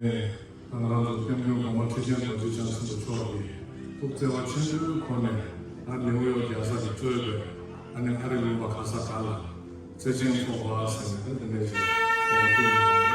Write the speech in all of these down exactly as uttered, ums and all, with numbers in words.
ནས་ང་རང་ཚོ་སྐྱབས་མགོན་གོང་མ་ཁྲི་ཆེན་རྡོ་རྗེ་འཆང་ཆེན་པོ་མཆོག་གིས་ཐུགས་བརྩེ་བ་ཆེན་པོའི་སྒོ་ནས་ཨ་ནེའུ་ཡོག་རྒྱལ་ས་ནས་གཙོས་པའི་ཨ་ནེ་ཨ་རི་ལུང་པ་ག་ས་ག་ལ་བརྩེ་ཆེན་ཚོགས་པ་ཟེར་ནས་འདི་འདྲས་ཅིག་ཚོགས་པ་བཙུགས་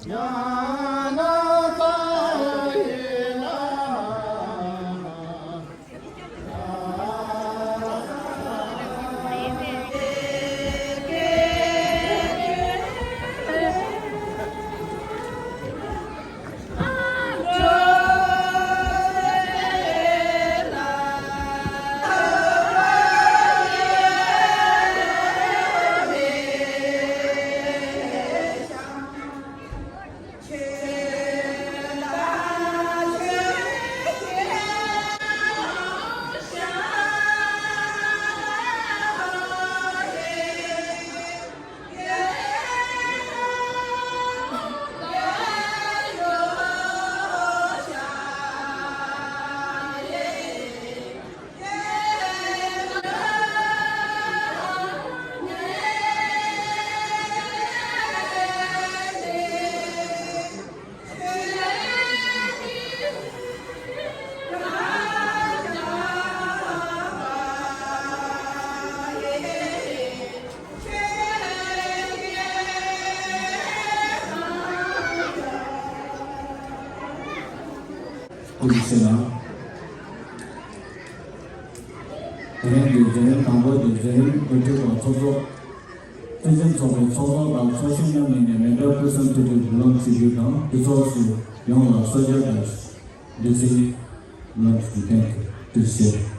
གནང་བ་རེད། ཞུ་རྒྱུ་ཞུ་ན། དེ་རིང་གི་མཛད་རིམ་དང་པོ་དེ་མཛད་རིམ་འགོ་ཁྲིད་པ་ཚོགས་གཙོ། བསྟན་འཛིན་ཚོགས་པའི་ཚོགས་གཙོ་དང་ཚོགས་གཞོན་རྣམ་གཉིས་ནས་མེ་མདའ་ཕུན་སུམ་ཚོགས་པའི་མདུན་ལམ་ཞུ་རྒྱུ་དང་། དུས་ཚོགས་སུ་ཡོངས་ལ་གསོལ་ཇ་དང་འབྲས་སིལ་ལམ་ཞུ་རྒྱུ་བསྟན་ཏེ་དུས་ཆེན།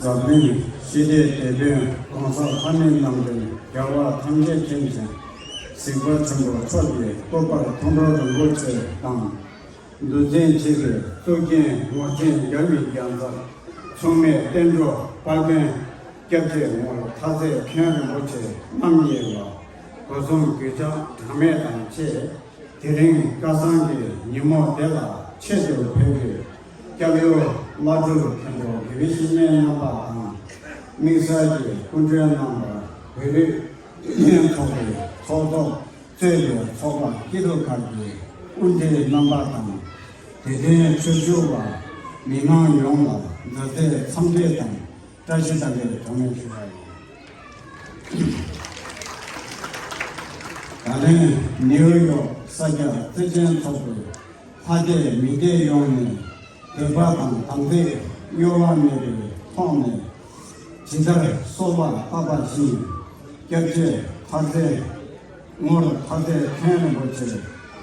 འཛམ་གླིང་ཞི་བདེའི་དེད་དཔོན་གོང་ས་ལྷ་མི་རྣམས་དང་རྒྱལ་བ་ཐམས་ཅད་མཁྱེན་ཅིང་གཟིགས་པ་ཆེན་པོ་མཆོག་གི་སྐུ་པར་མཐོང་གྲོལ་རིན་པོ་ཆེ་དང་། གདུལ་བྱའི་ཆེད་དུ་གཙུག་རྒྱན་ངོར་ཆེན་རྒྱལ་བའི་རྒྱལ་མཚན་མཚུངས་མེད་བསྟན་འགྲོ་དཔལ་ལྡན་སྐྱབས་རྗེ་ངོར་ཐར་རྩེ་མཁན་རིན་པོ་ཆེ་རྣམ་གཉིས་ལ་སྒོ་གསུམ་གུས་ཕྱག་གྲངས་མེད་དང་བཅས། དེ་རིང་སྐལ་བཟང་གི་ཉིན་མོ་འདི་ལ་ཆེད་དུ་ཕེབས་པའི་སྐྱབས་ཡུལ་བླ་སྤྲུལ་མཁན་པོ་དགེ་བའི་བཤེས་གཉེན་རྣམ་པ་དང་། དམིགས་བསལ་གྱི་སྐུ་མགྲོན་རྣམ་པ། བོད་རིགས་སྤྱི་མཐུན་ཚོགས་པའི་ཚོགས་གཙོ་གཙོས་པའི་ཚོགས་པ་སྐྱིད་སྡུག་ཁག་གི་དབུ་འབྱེད་རྣམ་པ་དང་། དད་ལྡན་ཆོས་ཞུ་བ་མི་མང་ཡོངས་ལ་མཛའ་བརྩེའི་འཚམས་འདྲི་དང་བཀྲ་ཤིས་བདེ་ལེགས་གྲངས་མེད་ཞུ་བ་ཡིན། ད་ལན་ནིའུ་ཡོག་ས་སྐྱ་བརྩེ་ཆེན་ཚོགས་པའི་ལྷ་སྡེ་མི་སྡེ་ཡོངས་ནས་དད་པ་དང་དམ་ཚིག་གཡོ་བ་མེད་པའི་ཐོག་ནས་ཇི་ལྟར་གསོལ་བ་བཏབ་པ་བཞིན་སྐྱབས་རྗེ་ཐར་རྩེ་ངོར་ཐར་རྩེ་མཁན་རིན་པོ་ཆེ་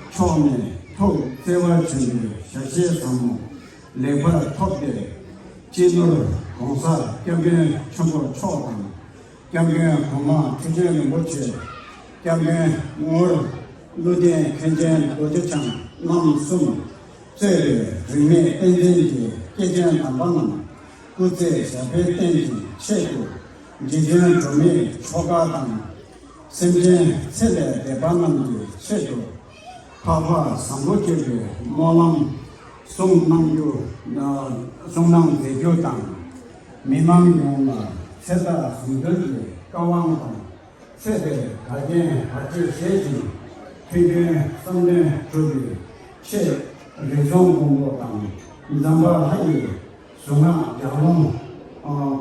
མཆོག་ནས་ཐུགས་བརྩེ་བ་ཆེན་པོས་ཞལ་བཞེས་ཟབ་མོ་ལེགས་པར་ཐོབ་སྟེ། སྤྱི་ནོར་༸གོང་ས་༸སྐྱབས་མགོན་ཆེན་པོ་མཆོག་དང་། སྐྱབས་མགོན་གོང་མ་ཁྲི་ཆེན་རིན་པོ་ཆེ། སྐྱབས་མགོན་ངོར་ཀླུ་ལྡིང་མཁན་ཆེན་རྡོ་རྗེ་འཆང་རྣམ་གསུམ་གཙོས་པའི་རིས་མེད་བསྟན་འཛིན་གྱི་སྐྱེས་ཆེན་དམ་པ་རྣམས་སྐུ་ཚེ་ཞབས་པད་བརྟན་ཅིང་ཆེད་དུ་རྗེ་བཙུན་སྒྲོལ་མའི་ཆོ་ག་དང་། སེམས་ཅན་ཚེ་ལས་འདས་པ་རྣམས་ཀྱི་ཆེད་དུ་འཕགས་པ་བཟང་པོ་སྤྱོད་པའི་སྨོན་ལམ་གསུང་གནང་རྒྱུ། གསུང་གནང་མཛད་རྒྱུ་དང་། མི་མང་ཡོངས་ལ་ཚེ་བདག་གཟུངས་འདུན་གྱི་བཀའ་དབང་དང་། ཚེ་འདིར་དགའ་ལྡན་བར་ཆད་སེལ་ཞིང་ཕན་ཕན་བསམ་དོན་འགྲུབ་པའི་ཆེད་རིགས་གསུམ་མགོན་པོ་དང་ཛམ་བྷ་ལ་ཡི་གཟུངས་སྔགས་ལྗགས་ལུང་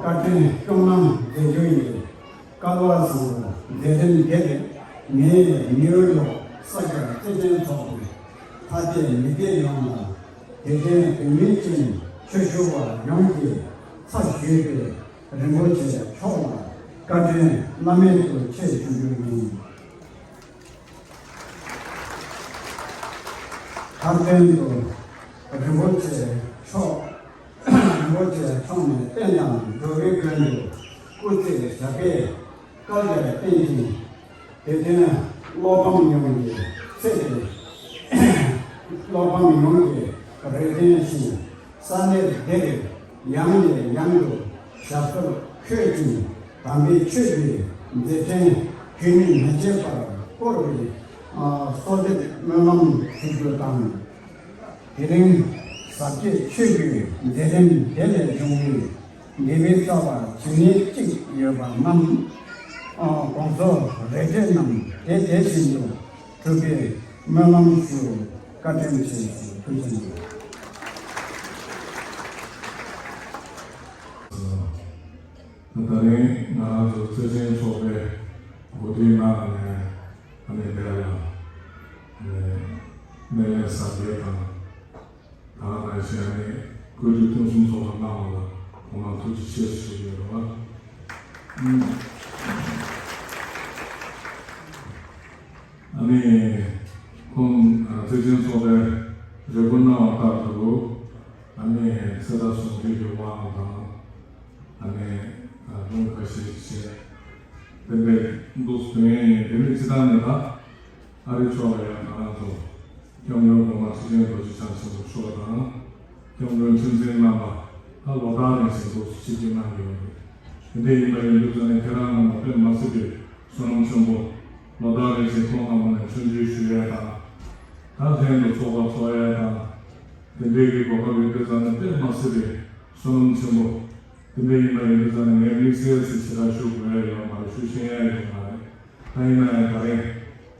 བཀའ་དྲིན་སྐྱོང་གནང་མཛད་རྒྱུ་ཡི་སྐལ་བ་བཟང་པོ་མཛད་རིམ་འདིར་ངས་ནིའུ་ཡོག་ས་སྐྱ་བརྩེ་ཆེན་ཚོགས་པའི་ལྷ་སྡེ་མི་སྡེ་ཡོངས་ལ་དད་ལྡན་བོད་མི་ཅན་ཆོས་ཞུ་བ་ཡོངས་ཀྱི་ཚབ་ཞུས་ཏེ། རིན་པོ་ཆེ་མཆོག་ལ་བཀའ་དྲིན་བླ་མེད་དུ་ཆེ་ཞུ་རྒྱུ་ཡིན། མཐར་དོན་དུ་རིན་པོ་ཆེ་མཆོག་རིན་པོ་ཆེ་མཆོག་ནས་བསྟན་དང་འགྲོ་བའི་མགོན་དུ་སྐུ་ཚེ་ཞབས་པད་བསྐལ་བརྒྱར་བརྟན་ཅིང་། དད་ལྡན་བློ་ཕམ་ཡོངས་ཀྱི་ཚེ་འདིར་བློ་ཕམ་ཡོངས་ཀྱི་རེ་འདུན་བཞིན། ས་གནས་འདིར་ཡང་ནས་ཡང་དུ་ཞབས་སོར་འཁོད་ཅིང་དམ་པའི་ཆོས་ཀྱི་མཛད་འཕྲིན་རྒྱུན་མི་ཆད་པར་སྐོར་བའི་གསོལ་འདེབས་སྨོན་ལམ་ཞུ་རྒྱུ་དང་། དེ་རིང་ཟབ་རྒྱས་ཆོས་ཀྱི་མཛད་རིམ་དེ་ལས་བྱུང་བའི་དགེ་བའི་རྩ་བ་ཇི་སྙེད་ཅིག་ཡོད་པ་རྣམས་ ཨ་གོང་ས་རེ་འབྲས་རྣམས་དེ་དེ་བཞིན་དུ་འགྲུབ་པའི་སྨོན་ལམ་ཞུ། བཀའ་དྲིན་ཆེ་ཞུ། ཐུགས་རྗེ་གནང་། ད་རིང་ང་རང་ཚོ་བརྩེ་ཆེན་ཚོགས་པའི་འགོ་ཁྲིད་གནང་ནས་ཨ་ནི་འདིར་ལ་སྣེ་ལེན་གཟབ་རྒྱས་དང་། ད་ག་ནང་བཞིན་ཨ་ནི་བཀོད་སྒྲིག་ཕུན་སུམ་ཚོགས་པ་གནང་བ་ལ་ཁོང་རྣམས་ཐུགས་རྗེ་ཆེ་ཞུ་གི་ཡོད་རེད་བ། ཨ་ནི་ཁོང་བརྩེ་ཆེན་ཚོགས་པའི་རེ་སྐུལ་གནང་བ་ལྟར་དུ་ཨ་ནི་ཚེ་དང་ཟུང་འབྲེལ་གྱི་དབང་དང་། ཨ་ནི་ལུང་ཁ་ཤས་བྱས་དེ་འདྲའི་འདུག་དོན་ཡིན། དེ་ནི་སྤྱི་བཏང་ནས་ད་ཨ་རི་ཕྱོགས་ལ་ཡང་ང་རང་ཚོ་སྐྱབས་མགོན་གོང་མ་ཁྲི་ཆེན་རྡོ་རྗེ་འཆང་ཆེན་པོ་མཆོག་དང་། སྐྱབས་མགོན་ཁྲི་འཛིན་རྣམ་པ་ད་ལོ་ལྟར་རིང་བཞིན་འདུག་ཆིབས་བསྒྱུར་གནང་གི་ཡོད་རེད། དེ་འདྲ་ཡིན་པ་ཡིན་དུས་ཙང་ནས་ཁྱེད་རང་རྣམ་པ་དཔེ་མ་སྲིད་པའི་བསོད་ནམས་ཆེན་པོ། ལོ་ལྟར་རིང་བཞིན་ཁོང་རྣམ་པ་ནས་མཆོད་མཇལ་ཞུ་ཡས་དང་། ད་ལྷན་དུ་ཚོགས་པ་འཚོགས་ཡས་དང་། དེ་འདྲའི་གི་གོ་སྐབས་ཡོད་དུས་ཙང་ནས་དཔེ་མ་སྲིད་པའི་བསོད་ནམས་ཆེན་པོ། དེ་འདྲ་ཡིན་པ་ཡིན་དུས་ཙང་ནས་ངས་དམིགས་བསལ་ཞིག་ཞེ་དྲག་ཞུ་དགོས་ཡ་ཡོད་མ་རེད། ཞུ་ཤེས་ཡ་ཡོད་མ་རེད། ད་ཡིན་ན་ཡང་ད་རེས་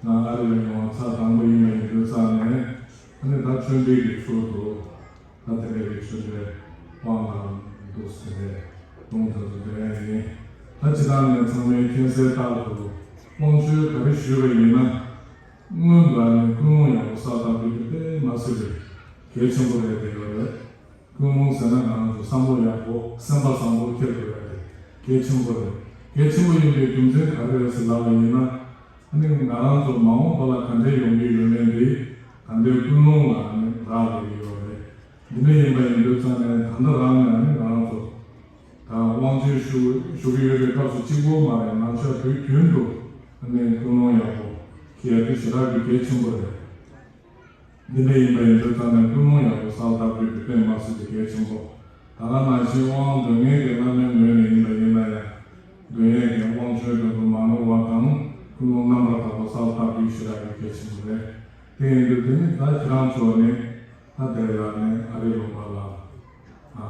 ང་ཨ་རི་ལ་ཡོང་བ་ཚར་དང་པོ་ཡིན་པ་ཡིན་དུས་ཙང་ནས་ཨ་ནི་ད་ཆོས་འབྲེལ་གྱི་ཚུལ་དུ་ད་དེ་འདྲ་གི་ཆོས་འབྲེལ་དབང་དང་འདུག་ཟེར་ནས་ལུང་དེ་ཚོ་འདོན་ཡ་ཡིན། ད་སྤྱི་བཏང་ནས་ཚང་མས་མཁྱེན་གསལ་ལྟར་དུ་དབང་ཆོས་ག་རེ་ཞུས་པ་ཡིན་ན་སྔོན་དུ་ཨ་ནི་ཀུན་སློང་ཡག་པོ་གསལ་བཏབ་རྒྱུ་དེ་དཔེ་མ་སྲིད་པའི་གལ་ཆེན་པོ་རེད་བསྡད་ཡོད་རེད། ཀུན་སློང་ཟེར་ན་ང་རང་ཚོ་བསམ་བློ་ཡག་པོ་སེམས་པ་བཟང་པོ་འཁྱེར་དགོས་ཡ་དེ་གལ་ཆེན་པོ་རེད། གལ་ཆེན་པོ་ཡིན་པའི་རྒྱུ་མཚན་ག་རེ་རེད་ཟེར་ལབ་པ་ཡིན་ན། ཨ་ནི་ང་རང་ཚོ་མ་འོངས་པ་ལ་ག་འདྲས་ཡོང་གི་ཡོད་མེད་འདི་ད་ལྟའི་ཀུན་སློང་ལ་ཨ་ནི་རག་ལས་ཀྱི་ཡོད་རེད། འདི་འདྲ་ཡིན་པ་ཡིན་དུས་ཙང་ནས་ད་ལྟ་རང་ནས་ཨ་ནི་ང་རང་ཚོ་ད་དབང་ཆེན་ཞུ་ཞུ་གི་ཡོད་པའི་སྐབས་སུ་གཅིག་པོ་མ་རེད། ནམ་ཞག་དུས་རྒྱུན་དུ་ཨ་ནི་ཀུན་སློང་ཡག་པོ་འཁྱེར་ཡ་དེ་ཞེ་དྲག་གི་གལ་ཆེན་པོ་རེད། འདི་འདྲ་ཡིན་པ་ཡིན་དུས་ཙང་ནས་ཀུན་སློང་ཡག་པོ་གསལ་བཏབ་རྒྱུ་དེ་དཔེ་མ་སྲིད་པའི་གལ་ཆེན་པོ། ད་ག་ནང་བཞིན་དབང་འདོན་མཁན་གྱི་བླ་མའི་ངོས་ནས་ཡིན་པ་ཡིན་ན་ཡང་། འདོན་ཡས་ཀྱི་དབང་ཆོས་དོན་དུ་མ་ནོར་བ་དང་ཀུན་སློང་རྣམ་པར་དག་པ་གསལ་བཏབ་རྒྱུ་ཞེ་དྲག་གི་གལ་ཆེན་པོ་རེད། དེ་ཡིན་དུས་དེ་ནི་ད་ཁྱེད་རང་ཚོ་ནི་ད་དེ་ལ་ནི་ཨ་རི་ལུང་པ་ལ་ཨ་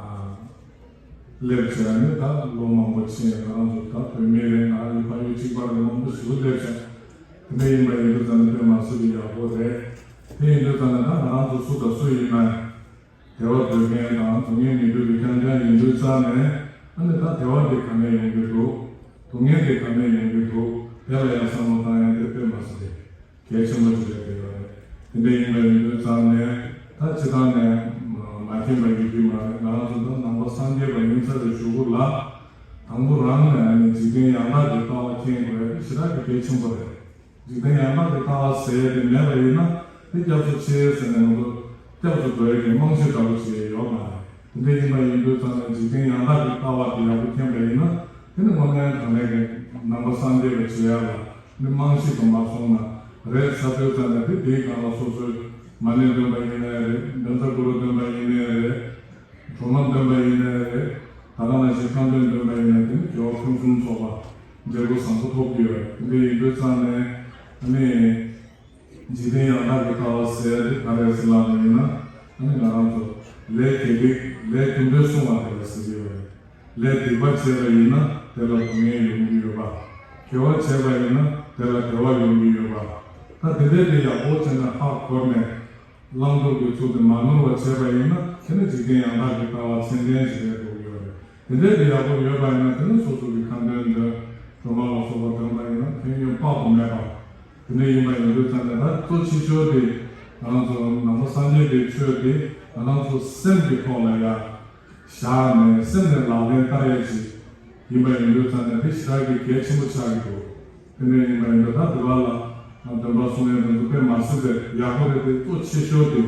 སླེབས་བྱས་ནས་ད་ལོ་མང་པོ་ཕྱིན། ང་རང་ཚོ་ད་བོད་མི་རེད། ང་རང་གི་ཕ་ཡུལ་གཅིག་པ་རེད། མང་པོ་ཞིག་སླེབས་བྱས། དེ་འདྲ་ཡིན་པ་ཡིན་དུས་ཙང་ནས་དཔེ་མ་སྲིད་པའི་ཡག་པོ་རེད། དེ་ཡིན་དུས་ཙང་ནས་ད་ང་རང་ཚོ་སུ་དང་སུ་ཡིན་ན་དད་པ་འདོད་མཁན་དང་སྡུག་བསྔལ་མི་འདོད་པའི་རྐྱང་རྐྱང་ཡིན་དུས་ཙང་ནས། ཨ་ནི་ད་དད་པ་འདི་ག་ནས་ཡོང་གི་འདུག་སྡུག་བསྔལ་འདི་ག་ནས་ཡོང་གི་འདུག་དེ་ལ་ཡང་བསམ་བློ་བཏང་ཡ་དེ་དཔེ་མ་སྲིད་པའི་གལ་ཆེན་པོ་ཅིག་རེད་བསྡད་ཡོད་རེད། དེ་འདྲ་ཡིན་པ་ཡིན་དུས་ཙང་ནས་ད་སྤྱི་བཏང་ནས་མ་མཁྱེན་པ་ཡོད་རྒྱུ་མ་རེད། ང་རང་ཚོ་ད་ནང་པ་སངས་རྒྱས་པ་ཡིན་ཚར་བའི་གཞུག་གུ་ལ། དང་པོ་རང་ནས་ཨ་ནི་འཇིག་རྟེན་ཡང་དག་གི་ལྟ་བ་མཁྱེན་དགོས་ཡ་དེ་ཞེ་དྲག་གི་གལ་ཆེན་པོ་རེད། འཇིག་རྟེན་ཡང་དག་གི་ལྟ་བ་ཟེར་ཡ་དེ་མེད་པ་ཡིན་ན་དེ་སྐྱབས་སུ་མཆི་ཟེར་ནས་ང་ཚོ་སྐྱབས་སུ་འགྲོ་ཡ་གི་རྨང་གཞི་འདྲ་པོ་ཞིག་ཡོད་མ་རེད། དེ་འདྲ་ཡིན་པ་ཡིན་དུས་ཙང་ནས་འཇིག་རྟེན་ཡང་དག་གི་ལྟ་བ་དེ་ཡག་པོ་མཁྱེན་པ་ཡིན་ན་དེ་ནི་དངོས་གནས་དྲང་གནས་ཀྱི་ནང་པ་སངས་རྒྱས་པ་བྱེད་ཡ་ལ་ནི་རྨང་གཞི་དུ་མ་སོང་ན་རེད་ཟེར་དུས་ཙང་ནས་དེ་དེའི་སྒང་ལ་སོ་སོའི་མ་ཎི་འདོན་པ་ཡིན་ནའི་རེད། བཛྲ་གུ་རུ་འདོན་པ་ཡིན་ནའི་རེད། སྒྲོལ་མ་འདོན་པ་ཡིན་ནའི་རེད། ད་ག་ནང་བཞིན་ཁ་འདོན་འདོན་པ་ཡིན་ནའི་དེ་ནི་དགེ་བ་ཕུན་སུམ་ཚོགས་པ་འབྲས་བུ་བཟང་པོ་ཐོབ་ཀྱི་ཡོད་རེད། དེ་འདྲ་ཡིན་དུས་ཙང་ནས་ཨ་ནི་འཇིག་རྟེན་ཡང་དག་གི་ལྟ་བ་ཟེར་ཡ་དེ་ག་རེ་ཟེར་ལབ་པ་ཡིན་ན། ཨ་ནི་ང་རང་ཚོ་ལས་དགེ་སྡིག་ལས་རྒྱུ་འབྲས་བསྲུང་བ་དེ་ལ་ཟེར་གྱི་ཡོད་རེད། ལས་སྡིག་པ་བྱས་པ་ཡིན་ན་དེ་ལ་སྡུག་བསྔལ་ཡོང་གི་ཡོད་པ། དགེ་བ་བྱས་པ་ཡིན་ན་དེ་ལ་བདེ་བ་ཡོང་གི་ཡོད་པ། ད་དེ་འདྲའི་དེ་ཡག་པོ་བྱས་ནས་ཧ་གོ་ནས། བླང་དོར་གྱི་ཚུལ་དུ་མ་ནོར་བ་བྱས་པ་ཡིན་ན་དེ་ནི་འཇིག་རྟེན་ཡང་དག་གི་ལྟ་བ་ཚད་ལྡན་ཞིག་རེད་འགྲོ་གི་ཡོད་རེད། དེ་འདྲའི་དེ་ཡག་པོ་ཡོད་པ་ཡིན་ན་དེ་ནི་སོ་སོ་གི་ཁ་འདོན་འདོན། སྒྲོལ་མ་ལ་སོགས་པ་འདོན་པ་ཡིན་ན་ཕན་ཡོན་དཔག་ཏུ་མེད་པ། དེ་འདྲ་ཡིན་པ་ཡིན་དུས་ཙང་ནས་ད་གཙོ་ཆེ་ཤོས་དེ་ང་རང་ཚོ་ནང་པ་སངས་རྒྱས་པའི་ཆོས་དེ་ང་རང་ཚོ་སེམས་ཀྱི་ཐོག་ལ་ཡ། བཞག་ནས་སེམས་ནས་ལག་ལེན་བསྟར་ཡས་ཅིག་ཡིན་པ་ཡིན་དུས་ཙང་ནས་དེ་ཞེ་དྲག་གི་གལ་ཆེན་པོ་ཆགས་ཀྱི་འདུག་དེ་འདྲ་ཡིན་པ་ཡིན་དུས་ད་འདི་བ་ལ་འདོན་པ་གསུང་ཡས་འདི་ཚོ་དཔེ་མ་སྲིད་པའི་ཡག་པོ་རེད་དེ། གཙོ་ཆེ་ཤོས་དེ་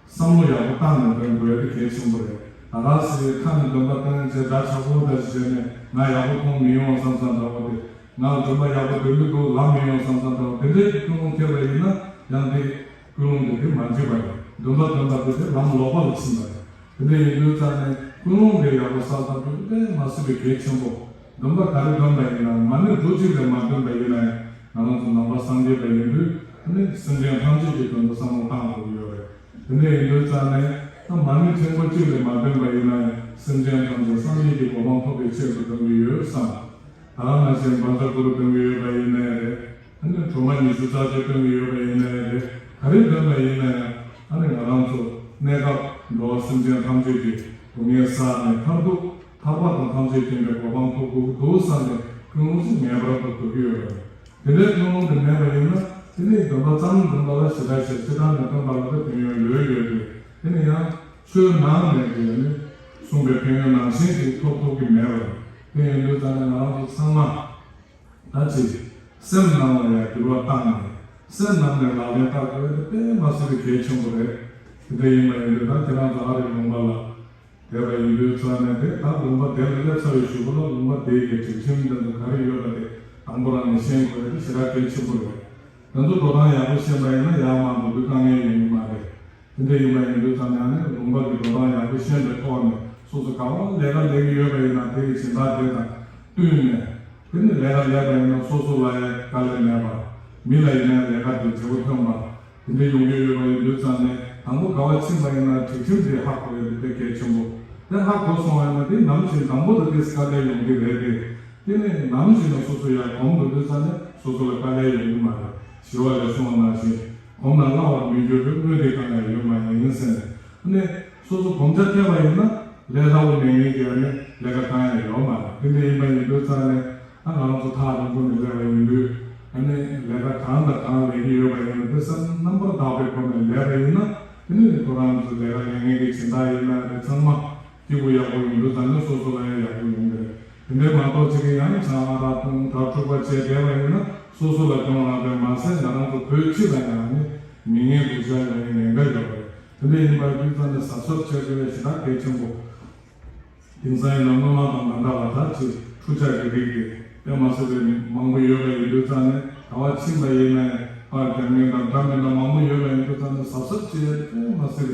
བསམ་བློ་ཡག་པོ་བཏང་ནས་འདོན་དགོས་ཡ་དེ་གལ་ཆེན་པོ་རེད། ད་ག་སེ་ཁ་ནས་འདོན་པ་བཏང་བྱས་འདྲ་ཆགས་པོ་འདྲ་ཞིག་བྱས་ནས་ང་ཡག་པོ་མཐོང་མི་ཡོང་བསམ་བསམ་འདྲ་བོ་དེ། ང་འདོན་པ་ཡག་པོ་འདོན་གྱི་འདུག་ལབ་མི་ཡོང་བསམ་བསམ་འདྲ་བོ་དེ་འདྲའི་ཀུན་སློང་སྐྱེས་པ་ཡིན་ན་ཡང་དེ། ཀུན་སློང་དེ་དེ་མ་འཇིག་པ་རེད། འདོན་པ་འདོན་པ་དེ་དེ་ལམ་ལོག་པ་ལ་ཕྱིན་པ་རེད། དེ་འདྲ་ཡིན་དུས་ཙང་ནས་ཀུན་སློང་དེ་ཡག་པོ་གསལ་བཏབ་རྒྱུ་དཔེ་མ་སྲིད་པའི་གལ་ཆེན་པོ། འདོན་པ་ག་རེ་འདོན་པ་ཡིན་ན་མ་ཎི་འབྲུ་གཅིག་ལས་མ་འདོན་པ་ཡིན་ན་ཡང་ང་རང་ཚོ་ནང་པ་སངས་རྒྱས་པ་ཡིན་དུས་ཨ་ནི་སེམས་ཅན་ཐམས་ཅད་ཀྱི་དོན་དུ་བསམ་བློ་བཏང་དགོས་ཀྱི་ཡོད་རེད། དེ་འདྲ་ཡིན་དུས་ཙང་ནས་ད་མ་ཎི་ཕྲེང་བ་གཅིག་ལས་མ་འདོན་པ་ཡིན་ན་ཡང་སེམས་ཅན་ཐམས་ཅད་སངས་རྒྱས་ཀྱི་གོ་འཕང་ཐོབ་པའི་ཆེད་དུ་འདོན་གྱི་ཡོད་བསམ། ད་ག་ནང་བཞིན་བཛྲ་གུ་རུ་འདོན་གྱི་ཡོད་པ་ཡིན་ནའི་རེད། ཨ་ནི་སྒྲོལ་མ་ཉི་ཤུ་རྩ་གཅིག་འདོན་གྱི་ཡོད་པ་ཡིན་ནའི་རེད། ག་རེ་འདོན་པ་ཡིན་ན་ཡང་ཨ་ནི་ང་རང་ཚོ་གནས་སྐབས་འགྲོ་བ་སེམས་ཅན་ཐམས་ཅད་ཀྱི་སྡུག་བསྔལ་བསལ་ནས་མཐར་ཐུག་ཐར་པ་དང་ཐམས་ཅད་མཁྱེན་པའི་གོ་འཕང་ཐོབ་དགོས་ཀྱི་འདུག་བསམ་ནས་ཀུན་སློང་ཅིག་ངེས་པར་དུ་དགོས་ཀྱི་ཡོད་རེད། དེ་འདྲའི་ཀུན་སློང་དེ་མེད་པ་ཡིན་ན་དེ་ནི་འདོན་པ་ཙམ་འདོན་པ་ལ་ཞེ་དྲག་བྱས། ཅི་ལྟར་ནས་འདོན་པ་ལ་ད་དོན་ཡོད་ཡོད་ཡོད་དེ། དེ་ནི་ཡང་ཆོས་ནང་ནས་དེ་ནི་གསུངས་པའི་ཕན་ཡོན་ནང་བཞིན་ཅིག་ཐོབ་ཐུབ་ཀྱི་མེད་པ་རེད། དེ་ཡིན་དུས་ཙང་ནས་ང་རང་ཚོ་ཚང་མ་ད་ཅིག་སེམས་ནང་ལ་ཡང་འགྱུར་བ་བཏང་ནས་སེམས་ནང་ནས་ལག་ལེན་བསྟར་དགོས་དེ་དཔེ་མ་སྲིད་པའི་གལ་ཆེན་པོ་རེད། དེ་འདྲ་ཡིན་པ་ཡིན་དུས་ད་ཁྱེད་རང་ཚོ་ཨ་རིའི་ལུང་པ་ལ་བསྡད་པ་ཡིན་དུས་ཙང་ནས་དེ་ད་ལུང་པ་དེ་ལ་སླེབས་ཚར་བའི་གཞུག་གུ་ལ་ལུང་པ་དེ་ཡི་སྒྲིག་ཁྲིམས་དེ་ཚོ་ག་རེ་ཡོད་པ་དེ་དང་པོ་རང་ནས་ཤེས་དགོས་ཡ་དེ་ཞེ་དྲག་གལ་ཆེན་པོ་རེད། དེ་ཚོ་འགྲོ་སྟངས་ཡག་པོ་ཤེས་པ་ཡིན་ན་ཡར་མར་འགྲོ་དུས་དཀའ་ངལ་ཡོང་གི་མ་རེད། དེ་འདྲ་ཡིན་པ་ཡིན་དུས་ཙང་ནས་ཨ་ནི་ལུང་པ་གི་འགྲོ་སྟངས་ཡག་པོ་ཤེས་པའི་ཐོག་ནས་སོ་སོ་ག་པར་ལས་ཀ་ལས་ཀྱི་ཡོད་པ་ཡིན་ན་དེ་ཡི་སྦྱིན་བདག་དེ་དང་བསྟུན་ནས་དེ་ནི་ལས་ཀ་ལས་པ་ཡིན་ན་སོ་སོ་ལ་ཡང་དཀའ་ལས་མེད་པ། མི་ལ་ཡིན་ན་ལས་ཀ་དེ་བྱེད་པོ་ཐོན་པ། དེ་འདྲ་ཡོང་གི་ཡོད་པ་ཡིན་དུས་ཙང་ནས་དང་པོ་ག་པར་ཕྱིན་པ་ཡིན་ན་སྒྲིག་ཁྲིམས་དེ་ཧ་གོ་ཡ་དེ་དཔེ་གལ་ཆེན་པོ། དེ་ཧ་གོ་སོང་བ་ཡིན་ན་དེ་ནམ་ཞིག་དང་པོ་དེ་དེ་དཀའ་ལས་ཡོང་གི་རེད་དེ། དེ་ནས་ནམ་ཞིག་ན་སོ་སོ་ཡར་གོམས་འགྲོ་དུས་ཙང་ནས་སོ་སོ་ལ་དཀའ་ལས་ཡོང་གི་མ་རེད། ཞི་བ་ལྷས་གསུངས་པ་ནང་བཞིན་གོམས་ན་སླ་བར་མི་འགྱུར་བའི་དངོས་འདི་གང་ཡང་ཡོད་མ་ཡིན་ཟེར་ནས། ཨ་ནི་སོ་སོ་གོམས་ཆ་ཐེབས་པ་ཡིན་ན་ལས་སླ་བོ་མེད་ངེས་ཀྱི་ཨ་ནི་ལས་ཀ་གང་ཡང་ཡོད་མ་རེད། དེ་འདྲ་ཡིན་པ་ཡིན་དུས་ཙང་ནས་ད་ང་རང་ཚོ་ཐག་རིང་པོ་ནས་སླེབས་པ་ཡིན་དུས་ཨ་ནི་ལས་ཀ་གང་དང་གང་ལས་ཀྱི་ཡོད་པ་ཡིན་ན་དེ་བསམ་རྣམ་པར་དག་པའི་སྒོ་ནས་ལས་པ་ཡིན་ན་དེ་ནི་ཁོ་རང་ཚོ་ལས་ཀ་ལས་ངན་གྱི་སྦྱིན་བདག་ཡིན་ན་རེད། ཚང་མ་སྐྱིད་པོ་ཡག་པོ་ཡོང་དུས་ཙང་ནས་སོ་སོ་ལ་ཡང་ཡག་པོ་ཡོང་གི་རེད། དེ་འདྲའི་མ་གཏོགས་ཅིག་གིས་ཡང་ཆང་ཨ་རག་འཐུང་དྲ་འཁྲུག་པ་བྱས་བསྡད་པ་ཡིན་ན་སོ་སོ་ལ་གྱོང་རག་པས་མ་ཟད་ང་རང་ཚོ་བོད་སྤྱི་ལ་ཡང་ནི་མི་ངན་སྡུག་ཅག་ཡོང་བའི་ཉེན་ཁ་ཡོད་པ་རེད། དེ་འདྲ་ཡིན་པ་དུས་ཙང་ནས་གཟབ་གཟབ་བྱེད་དགོས་པའི་ཞེ་དྲག་གལ་ཆེན་པོ། དེང་སང་ཡིན་ན་སྔོན་མ་དང་མ་འདྲ་བ་ད་ཅིག་འཁྲུག་ཆ་གི་རིགས་དེ་དཔེ་མ་སྲིད་པའི་མང་པོ་ཡོད་པ་ཡིན་དུས་ཙང་ནས་ག་པར་ཕྱིན་པ་ཡིན་ན་ཡང་པར་རྒྱག་མཁན་དང་འདྲ་མིན་འདྲ་མང་པོ་ཡོད་པ་ཡིན་དུས་ཙང་ནས་གཟབ་གཟབ་བྱེད་ཡ་དེ་དཔེ་མ་སྲིད་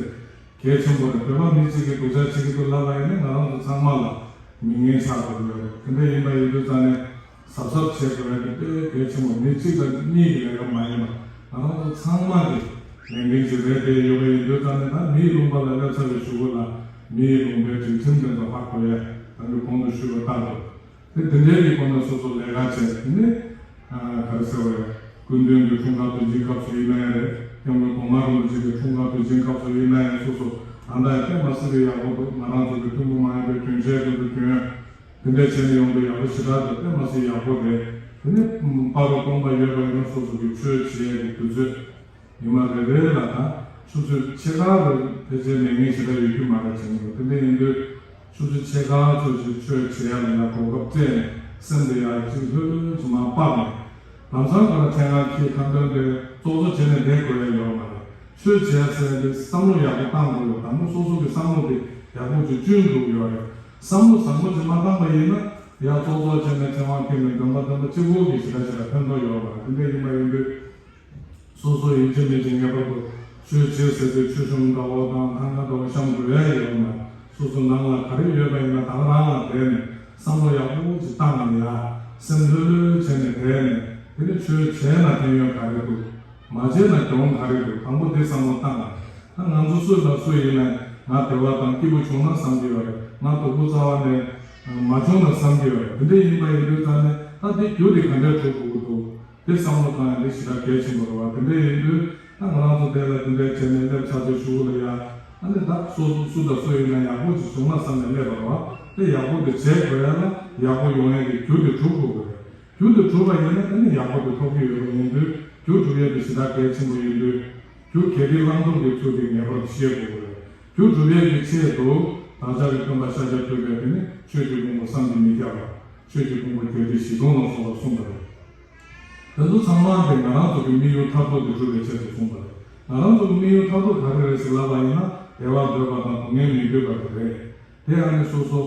པའི་གལ་ཆེན་པོ་རེད། བོད་པ་མི་གཅིག་གིས་སྡུག་ཅག་བྱེད་ཀྱི་འདུག་ལབ་པ་ཡིན་ན་ང་རང་ཚོ་ཚང་མ་ལ་མི་ངན་ཆགས་འགྲོ་གི་ཡོད་རེད། དེ་འདྲ་ཡིན་པ་ཡིན་དུས་ཙང་ནས་གཟབ་གཟབ་བྱེད་དགོས་ཡ་དེ་དཔེ་གལ་ཆེན་པོ། མི་གཅིག་དང་གཉིས་ཀྱི་ལས་ཀ་མ་ཡིན་པ་ང་རང་ཚོ་ཚང་མ་གི་ལས་འགན་ཅིག་རེད། དེ་ཡོད་པ་ཡིན་དུས་ཙང་ནས་ད་མིའི་ལུང་པ་ལ་སླེབས་ཚར་བའི་གཞུག་གུ་ལ་མིའི་ལུང་པའི་སྒྲིག་ཁྲིམས་དེ་ཚོ་ཧ་གོ་ཡ་ད་གིན་གོང་དུ་ཞུས་པ་ལྟར་དུ། དེ་དེ་འདྲའི་གི་སྒོ་ནས་སོ་སོ་ལས་ཀ་བྱས། དེ་ནས་ཨ་ག་རེ་ཟེར་བ་རེད། སྐུ་མདུན་གྱི་འཁྲུངས་སྐར་དུས་ཆེན་སྐབས་སུ་ཡིན་ན་ཡང་རེད། སྐྱབས་མགོན་གོང་མ་རིན་པོ་ཆེ་གི་འཁྲུངས་སྐར་དུས་ཆེན་སྐབས་སུ་ཡིན་ན་ཡང་སོ་སོ་ད་ལྟ་དཔེ་མ་སྲིད་པའི་ཡག་པོ་འདུག་ང་རང་ཚོ་གི་ཐུན་མོང་མ་ཡིན་པའི་གྱོན་ཆས་དེ་ཚོ་གྱོན། དེ་འདྲ་བྱས་ནས་ཡོང་དུས་ཡག་པོ་ཞེ་དྲག་འདུག་དཔེ་མ་སྲིད་ཡག་པོ་རེད། དེ་ནས་བར་དུ་སྟོང་པ་ཡོད་པ་ཡིན་ན་སོ་སོ་གི་ཆོས་བྱེད་ཡག་གི་དུས་ཚོད། ཉི་མ་རེ་རེ་ལ་ད་ཆུ་ཚོད་ཕྱེད་ཀ་རུ་ཕལ་ཆེར་མེད་མཁན་ཞེ་དྲག་ཡོད་རྒྱུ་མ་རེད་བྱུང་འདུག་དེ་འདྲ་ཡིན་དུས་ཆུ་ཚོད་ཕྱེད་ཀ་ཚོད་ཅིག་ཆོས་བྱེད་ཡ་ལ་ཡ་གོ་སྐབས་སྤྲད་ནས་སེམས་དེ་ཡ་གཅིག་ལྷོད་ལྷོད་ཅིག་མར་སྤར་ནས་ལམ་སང་ཁོ་ར་ཆེད་མངགས་ཀྱིས་ཁ་འདོན་དེ་ཙོག་ཙོག་བྱས་ནས་བསྡད་དགོས་ཡ་ཡོད་མ་རེད། ཆོས་བྱེད་ཡ་ཟེར་ཡ་དེ་བསམ་བློ་ཡག་པོ་བཏང་དགོས་ཡོད། དང་པོ་སོ་སོ་གི་བསམ་བློ་དེ་ཡག་པོ་ཅིག་བསྐྲུན་དགོས་ཀྱི་ཡོད་རེད། བསམ་བློ་བཟང་པོ་ཅིག་མ་བཏང་པ་ཡིན་ན་ཡ་ཙོག་ཙོག་བྱས་ནས་ཆེད་མངགས་ཀྱིས་ནས་འདོན་པ་འདོན་པ་གཅིག་པོ་གིས་ཞེ་དྲག་ཞེ་དྲག་ཕན་ཐོགས་ཡོད་མ་རེད། དེ་འདྲ་ཡིན་པ་ཡིན་དུས། སོ་སོ་ཡིན་གཅིག་མིན་གཅིག་ངེས་པར་དུ་ཆོས་བྱེད་ཟེར་དུས་ཆོས་གཞུང་འདྲ་བོ་དང་ཐང་ག་འདྲ་བོ་བཤམས་དགོས་ཡ་ཡོད་མ། སོ་སོ་ནང་ལ་ག་རེ་ཡོད་པ་ཡིན་ན་ད་ག་རང་ལ་བསྡད་ནས་བསམ་བློ་ཡག་པོ་ཅིག་བཏང་ནས་ཡ་སེམས་ལྷོད་ལྷོད་བྱས་ནས་བསྡད་ནས་དེ་ནི་ཆོས་བྱས་ན་ཕན་ཡོན་ག་རེ་འདུག་མ་བྱས་ན་གྱོང་ག་རེ་འདུག་དང་པོ་དེ་བསམ་བློ་བཏང་ནས། ད་ང་ཚོ་སུ་དང་སུ་ཡིན་ན་ང་བདེ་བ་དང་སྐྱིད་པོ་བྱུང་ན་བསམ་གྱི་ཡོད་རེད། ང་སྡུག་པོ་རྩ་བ་ནས་མ་བྱུང་ན་བསམ་གྱི་ཡོད་རེད། དེ་འདྲ་ཡིན་པ་ཡིན་དུས་ཙང་ནས་ད་འདི་རྒྱུ་དེ་ག་འདྲས་གྲུབ་དགོས་ཀྱི་འདུག་དེ་བསམ་བློ་བཏང་ཡ་འདི་ཞེ་དྲག་གལ་ཆེན་པོ་རེད་བ། དེ་འདྲ་ཡིན་དུས་ད་ང་རང་ཚོ་དེ་ལ་དེ་འདྲ་བྱས་ནས་སླེབས་ཚར་དུས་གཞུག་ལ་ཡ་ཨ་ནི་ད་སོ་སོ་སུ་དང་སུ་ཡིན་ན་ཡག་པོ་ཅིག་བྱུང་ན་བསམ་ནས་སླེབས་པ་རེད་བ། དེ་ཡག་པོ་དེ་བྱེད་དགོས་ཡ་ལ་ཡག་པོ་ཡོང་ཡ་གི་རྒྱུ་དེ་གྲུབ་དགོས་ཀྱི་རེད། རྒྱུ་དེ་གྲུབ་པ་ཡིན་ན་ཨ་ནི་ཡག་པོ་དེ་ཐོབ་ཀྱི་ཡོད་པ་ཡིན་དུས་རྒྱུ་གྲུབ་ཡ་དེ་ཞེ་དྲག་གལ་ཆེན་པོ་ཡིན་དུས་རྒྱུ་གལ་ཏེ་བླང་དོར་གྱི་ཚུལ་དེ་ངེས་པར་དུ་ཤེས་དགོས་ཀྱི་རེད། རྒྱུ་གྲུབ་ཡ་གི་ཆེད་དུ་བདག་ཅག་གི་སྟོན་པ་ཤཱཀྱ་ཐུབ་པས་དེ་ནི་ཆོས་ཀྱི་ཕུང་པོ་བསམ་གྱིས་མི་ཁྱབ་པ། ཆོས་ཀྱི་ཕུང་པོ་རྒྱས་བསྡུས་བཞི་སྟོང་ལ་སོགས་པ་གསུངས་པ་རེད། དེ་ཚོ་ཚང་མ་དེ་ང་རང་ཚོ་གི་དམིགས་ཡུལ་མཐར་ཐུག་དེ་སྒྲུབ་པའི་ཆེད་དུ་གསུངས་པ་རེད། ང་རང་ཚོ་གི་དམིགས་ཡུལ་མཐར་ཐུག་ག་རེ་རེད་ཟེར་ལབ་པ་ཡིན་ན་བདེ་བ་འདོད་པ་དང་སྡུག་བསྔལ་མི་འདོད་པ་དེ་རེད། དེ་ཡང་ནི་སོ་སོ་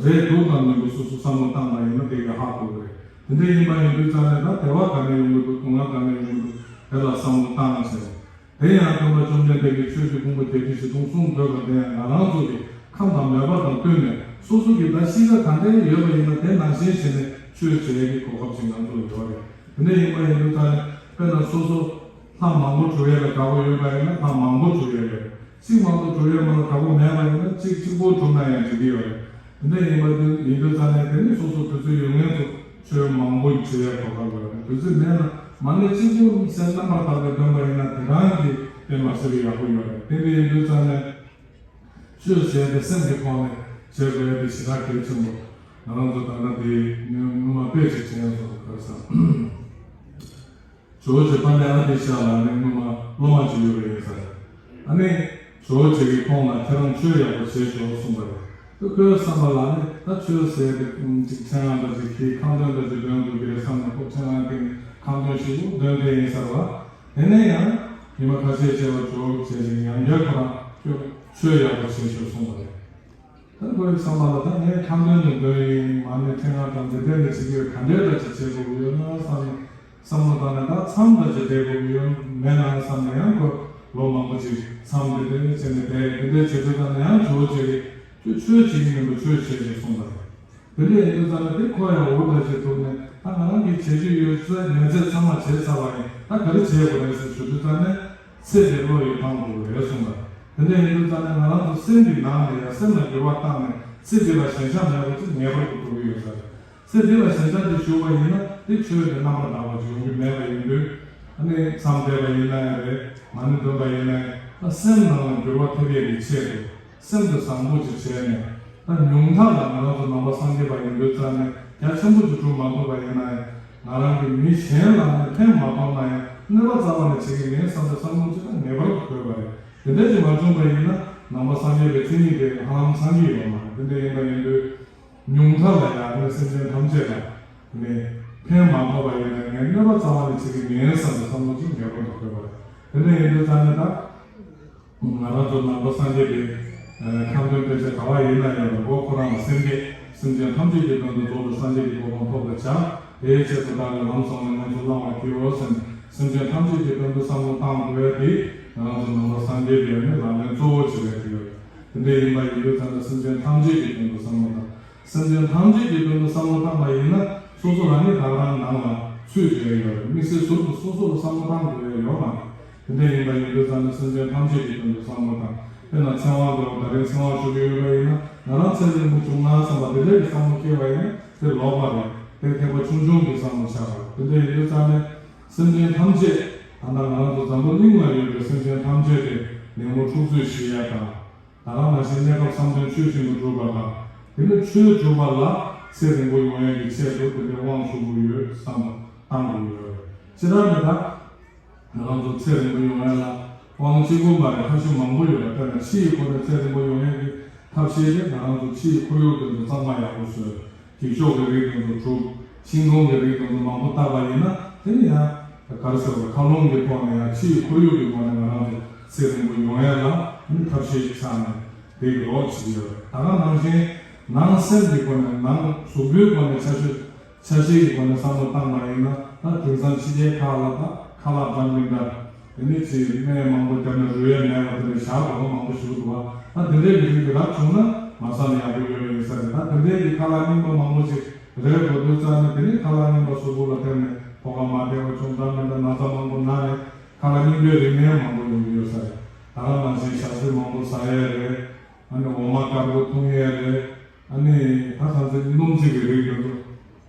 རེད་འདུག་དང་མི་འདུག་སོ་སོ་བསམ་བློ་བཏང་པ་ཡིན་ན་དེ་ག་ཧ་གོ་གི་རེད། དེ་འདྲ་ཡིན་པ་ཡིན་དུས་ཙང་ནས་ད་བདེ་བ་ག་ནས་ཡོང་གི་འདུག་སྡུག་བསྔལ་ག་ནས་ཡོང་གི་འདུག་དེ་ལ་བསམ་བློ་བཏང་བྱས། དེ་ཡང་སྟོན་པ་བཅོམ་ལྡན་འདས་ཀྱིས་ཆོས་ཀྱི་ཕུང་པོ་བརྒྱད་ཁྲི་བཞི་སྟོང་གསུངས་དགོས་པ་དེ་ཡང་ང་རང་ཚོ་གི་ཁམས་དང་མོས་པ་དང་བསྟུན་ནས་སོ་སོ་གི་ད་གཤིས་ཀ་ག་འདྲ་ཡོད་པ་ཡིན་ན་དེ་ནང་བཞིན་བྱས་ནས་ཆོས་བྱེད་ཡས་ཀྱི་གོ་སྐབས་ཤིག་ང་ཚོ་ལ་ཡོད་རེད། དེ་འདྲ་ཡིན་པ་ཡིན་དུས་ད་དཔེར་ན་སོ་སོ་ལྷ་མང་པོ་སྒྲུབ་ཡས་ལ་དགའ་པོ་ཡོད་པ་ཡིན་ན་ལྷ་མང་པོ་སྒྲུབ་ཡས་ཡོད་རེད། གཅིག་མང་པོ་སྒྲུབ་ཡས་མ་ལ་དགའ་པོ་མེད་པ་ཡིན་ན་གཅིག་གཅིག་པོ་སྒྲུབ་ན་ཡང་འགྲིག་གི་ཡོད་རེད། དེ་འདྲ་ཡིན་པ་དེ་ཡིན་དུས་ད་ནས་དེ་ནི་སོ་སོ་དུས་ཚོད་ཡོད་མཁན་ཚོ་ ཆོས་མང་པོ་བྱེད་ཡག་གོ་སྐབས་ཡོད་རེད། དུས་ཚོད་མེད་ན་མ་ཎི་གཅིག་པུ་སེམས་རྣམ་པར་དག་པའི་འདོན་པ་ཡིན་ན་དེ་རང་གི་དཔེ་མ་སྲིད་པའི་ཡག་པོ་ཡོད་རེད། དེ་འདྲ་ཡིན་དུས་ཙང་ནས་ཆོས་ཟེར་ཏེ་སེམས་ཀྱི་ཐོག་ནས་བྱེད་དགོས་ཡག་དེ་ཞེ་དྲག་གལ་ཆེན་པོ། ང་རང་ཚོ་ད་ལྟ་དེ་སྔོན་མ་དཔེ་ཅིག་དྲན་སོང་། ག་རེ་ཟེར། ཇོ་བོ་རྗེ་དཔལ་ལྡན་ཨ་ཏི་ཤ་ལགས་ནི་སྔོན་མ་སློབ་མ་ཅིག་ཡོད་པ་ཡིན་ས་རེད། ཨ་ནི་ཇོ་བོ་རྗེ་གིས་ཁོང་ལ་ཁྱེད་རང་ཆོས་ཡག་པོ་བྱེད་ཤོག་གསུངས་པ་རེད། དེ་ཁོའི་བསམ་པ་ལ་ནི་ད་ཆོས་ཟེར་དེ་ཅིག་མཚན་སྔགས་འདྲ་ཅིག་གིས་ཁ་འདོན་འདྲ་ཅིག་འདོན་དགོས་ཀྱི་རེད་བསམ་ནས་ཁོ་མཚན་སྔགས་ཀྱི་ཁ་འདོན་ཞིག་འདོན་བསྡད་ཡིན་ས་རེད་བ། དེ་ནས་ཡང་ཉི་མ་ཁ་ཤས་རྗེས་ལ་ཇོ་བོ་རྗེ་ཞིག་ཡང་བསྐྱར་ཁོ་རང་ཁྱོད་ཆོས་ཡག་པོ་བྱེད་ཤོག་གསུངས་པ་རེད། ད་ཁོའི་བསམ་པ་ལ་ད་ངས་ཁ་འདོན་དུ་འདོན་ཡིན། མ་ཎི་མཚན་སྔགས་དང་འདི་འདྲ་ནི་བྱེད་ཀྱི་ཡོད། ག་འདྲའི་འདྲ་ཅིག་བྱེད་དགོས་ཀྱི་ཡོད་ན་བསམ་ནས་བསམ་བློ་བཏང་ནས་ད་མཚམས་འདྲ་ཅིག་བསྡད་དགོས་ཀྱི་ཡོད་མེད་ན་བསམ་ནས་ཡང་ཁོ་ལོ་མང་པོ་ཅིག་མཚམས་འདི་འདྲ་བྱས་ནས་བསྡད། འདི་འདྲ་བྱེད་དུས་ད་ནས་ཡང་ཇོ་བོ་རྗེ་གིས་ཁྱོད་ཆོས་བྱེད་ཀྱི་མིན་པ་ཆོས་བྱེད་ཅེས་གསུངས་པ་རེད། དེ་འདྲ་ཡིན་དུས་ཙང་ནས་དེ་ཁོ་ཡང་འུར་འདྲ་ཅིག་བཏུབ་ནས་ད་ང་རང་གིས་བྱེད་རྒྱུ་ཡོད་ཚད་མེད་ཚད་ཚང་མ་བྱས་ཚར་བ་ཡིན། ད་ག་རེ་བྱེད་དགོས་རེད་ཟེར་ཞུ་དུས་ཙང་ནས། ཚེ་འདི་བློ་ཡིས་ཕམ་དགོས་རེད་གསུངས་པ། དེ་འདྲ་ཡིན་དུས་ཙང་ནས་ང་རང་ཚོ་སེམས་ཀྱི་ནང་ནས་ཡང་སེམས་ལ་འགྱུར་བ་བཏང་ནས་ཚེ་འདི་ལ་ཞེན་ཆགས་མེད་པ་ཅིག་ངེས་པར་དུ་དགོས་ཀྱི་ཡོད་ས་རེད། ཚེ་འདི་ལ་ཞེན་ཆགས་ཅིག་ཞུགས་པ་ཡིན་ན་དེ་ཆོས་དེ་རྣམ་པར་དག་པ་ཅིག་ཡོང་གི་མེད་པ་ཡིན་དུས། ཨ་ནི་མཚམས་བསྡད་པ་ཡིན་ན་ཡང་རེད། མ་ཎི་འདོན་པ་ཡིན་ན་ཡང་ད་སེམས་ནང་ལ་འགྱུར་བ་ཐེབས་ཡས་ཀྱི་ཆེད་དུ། སེམས་དེ་བཟང་པོ་ཅིག་བྱས་ནས། ད་ཉུང་མཐའ་ལ་ང་རང་ཚོ་ནང་པ་སངས་རྒྱས་པ་ཡིན་དུས་ཙང་ནས་རྒྱ་ཆེན་པོ་ཅིག་སྒྲུབ་མ་ཐུབ་པ་ཡིན་ན་ཡང་། ང་རང་གིས་མི་གཞན་ལ་ནི་ཕན་མ་ཐོགས་ན་ཡང་གནོད་པ་རྩ་བ་ནས་བྱེད་ཀྱི་མིན་བསམ་པའི་བསམ་བློ་ཅིག་ལ་ངེས་པར་དུ་དགོས་པ་རེད། དེ་འདྲ་ཅིག་མ་བྱུང་པ་ཡིན་ན་ནང་པ་སངས་རྒྱས་པའི་མཚན་ཉིད་དེ་ཧ་ལམ་ཚང་གི་ཡོད་མ་རེད། དེ་འདྲ་ཡིན་པ་ཡིན་དུས་ཉུང་མཐའ་ལ་ཡང་ནི་སེམས་ཅན་ཐམས་ཅད་ལ་ནི་ཕན་མ་ཐོགས་པ་ཡིན་ན་ངས་གནོད་པ་རྩ་བ་ནས་བྱེད་ཀྱི་མིན་བསམ་པའི་བསམ་བློ་ཅིག་ངེས་པར་དུ་དགོས་པ་རེད། དེ་འདྲ་ཡིན་དུས་ཙང་ནས་ད། ང་རང་ཚོ་ནང་པ་སངས་རྒྱས་པའི་ཁ་འདོན་དཔེ་ཆ་ག་བ་ཡིན་ན་ཡང་མགོ་ཁོ་རང་ལ་སེམས་བསྐྱེད། སེམས་ཅན་ཐམས་ཅད་ཀྱི་དོན་དུ་རྫོགས་པའི་སངས་རྒྱས་ཀྱི་གོ་འཕང་ཐོབ་པར་བྱ། དེའི་ཆེད་དུ་བདག་ནི་ལམ་བཟང་ལ་ང་ཚོ་བླང་བར་བགྱིའོ་ཟེར་ནས་སེམས་ཅན་ཐམས་ཅད་ཀྱི་དོན་དུ་བསམ་བློ་བཏང་དགོས་ཡ་དེ་ང་རང་ཚོ་ནང་པ་སངས་རྒྱས་པའི་ནི་ལག་ལེན་གཙོ་བོ་ཅིག་རེད་ཡོད། དེ་འདྲ་ཡིན་པ་ཡིན་དུས་ཙང་ནས་སེམས་ཅན་ཐམས་ཅད་ཀྱི་དོན་དུ་བསམ་བློ་བཏང་། སེམས་ཅན་ཐམས་ཅད་ཀྱི་དོན་དུ་བསམ་བློ་བཏང་པ་ཡིན་ན་སོ་སོ་རང་ཉིད་ད་རང་ནང་ལ་ཚུད་བསྡད་ཡོད་རེད། དམིགས་བསལ་ཟུར་དུ་སོ་སོ་ལ་བསམ་བློ་བཏང་དགོས་ཡ་ཡོད་མ་རེད། དེ་འདྲ་ཡིན་པ་ཡིན་དུས་ཙང་ནས་སེམས་ཅན་ཐམས་ཅད་ཀྱི་དོན་དུ་བསམ་བློ་དང་། དཔེར་ན་ཚེ་དབང་ལོ་ད་རིང་ཚེ་དབང་ཞུ་གི་ཡོད་པ་ཡིན་ན་ང་རང་ཚེ་རིང་པོ་བྱུང་ན་བསམ་པ་དེ་འདྲ་གི་བསམ་བློ་སྐྱེས་པ་ཡིན་ན་དེ་ལོག་པ་རེད། དེ་ཐེག་པ་ཆུང་ཆུང་གི་བསམ་བློ་ཆགས་པ་རེད། དེ་འདྲ་ཡིན་དུས་ཙང་ནས་སེམས་ཅན་ཐམས་ཅད་ད་ལྟ་ང་རང་ཚོ་འཛམ་བུ་གླིང་ལ་ཡོད་པའི་སེམས་ཅན་ཐམས་ཅད་དེ་ནད་མུག་འཁྲུག་རྩོད་ཞི་ཡ་དང་། ད་ག་ནང་བཞིན་གནས་སྐབས་བསམ་དོན་ཆོས་བཞིན་དུ་འགྲུབ་པ་དང་། དེ་ནི་ཆོས་འགྲུབ་པ་ལ་ཚེ་རིང་པོ་ཡོང་ཡ་གི་ཆེད་དུ་དེ་འདྲའི་དབང་ཞུ་དགོས་ཡོད་བསམ་བློ་བཏང་དགོས་ཡོད་རེད། ཅི་ལྟར་མི་ད། ང་རང་ཚོ་ཚེ་རིང་པོ་ཡོང་ཡ་ལ་དབང་གཅིག་པུ་མ་རེད། ཐབས་ཤེས་མང་པོ་ཡོད་རེད། དཔེར་ན་ཕྱི་ཡི་སྒོ་ནས་ཚེ་རིང་པོ་ཡོང་ཡ་གི་ཐབས་ཤེས་དེ་ང་རང་ཚོ་ཕྱི་ཡི་ཁོར་ཡུག་དེ་ཚོ་གཙང་མ་ཡག་པོ་བཟོས། འགྱིག་ཤོག་གི་རིགས་དེ་ཚོ་བསྒྲུབ། ཤིང་སྡོང་གི་རིགས་དེ་ཚོ་མང་པོ་བཏབ་པ་ཡིན་ན་དེ་ནི་ཡང་ག་རེ་ཟེར་བ་མཁའ་རླུང་གི་ཐོག་ནས་ཡང་ཕྱི་ཡི་ཁོར་ཡུག་གི་སྒོ་ནས་ང་རང་ཚོ་ཚེ་རིང་པོ་ཡོང་ཡ་ལ་ནི་ཐབས་ཤེས་བསགས་ནས་དེ་གི་རོགས་བྱེད་ཀྱི་ཡོད་རེད། ད་ག་ནང་བཞིན་ནང་སེམས་ཀྱི་སྒོ་ནས་ནང་གཟུགས་པོའི་སྒོ་ནས་ཆ་ཤས་ཆ་ཤས་ཀྱི་སྒོ་ནས་བསམ་བློ་བཏང་པ་ཡིན་ན་ད་དེང་སང་ཕྱི་རྒྱལ་ཁག་ལ་ད་ཁ་ལག་འདྲ་མི་འདྲ། དེ་ནས་ཅིག་སྨན་མང་པོ་བརྒྱབ་ནས་རུལ་ཡ་མེད་པ་དེ་ནས་ཞག་དགུ་པ་མང་པོ་ཞིག་འདུག་བ། ད་དེ་འདྲའི་གི་རིགས་དེ་རབ་བྱུང་ན་མ་ཟ་ན་ཡག་པོ་ཡོད་ཡིན་ས་རེད། ད་དེ་འདྲའི་གི་ཁ་ལག་རྙིང་པ་མང་པོ་ཞིག་རེད་འགྲོ་དུས་ཙང་ནས་དེ་ནས་ཁ་ལག་རྙིང་པ་གཟུགས་པོ་ལ་ཐེབས་ནས་ཕོ་ཁ་མ་བདེ་བ་བྱུང་། ད་མི་འདྲ་ན་ཚ་མང་པོ་ན་ནས་ཁ་ལག་རྙིང་པའི་རིགས་ནད་མང་པོ་ཡོང་གི་ཡོད་ས་རེད། ད་ག་ནང་བཞིན་ཞག་ཚི་མང་པོ་ཟ་ཡ་རེད། ཨ་ནི་འོ་མ་དཀར་པོ་འཐུང་ཡ་རེད། ཨ་ནི་ད་གང་ཚེ་སྣུམ་ཚིག་གི་རིགས་དེ་ཚོ།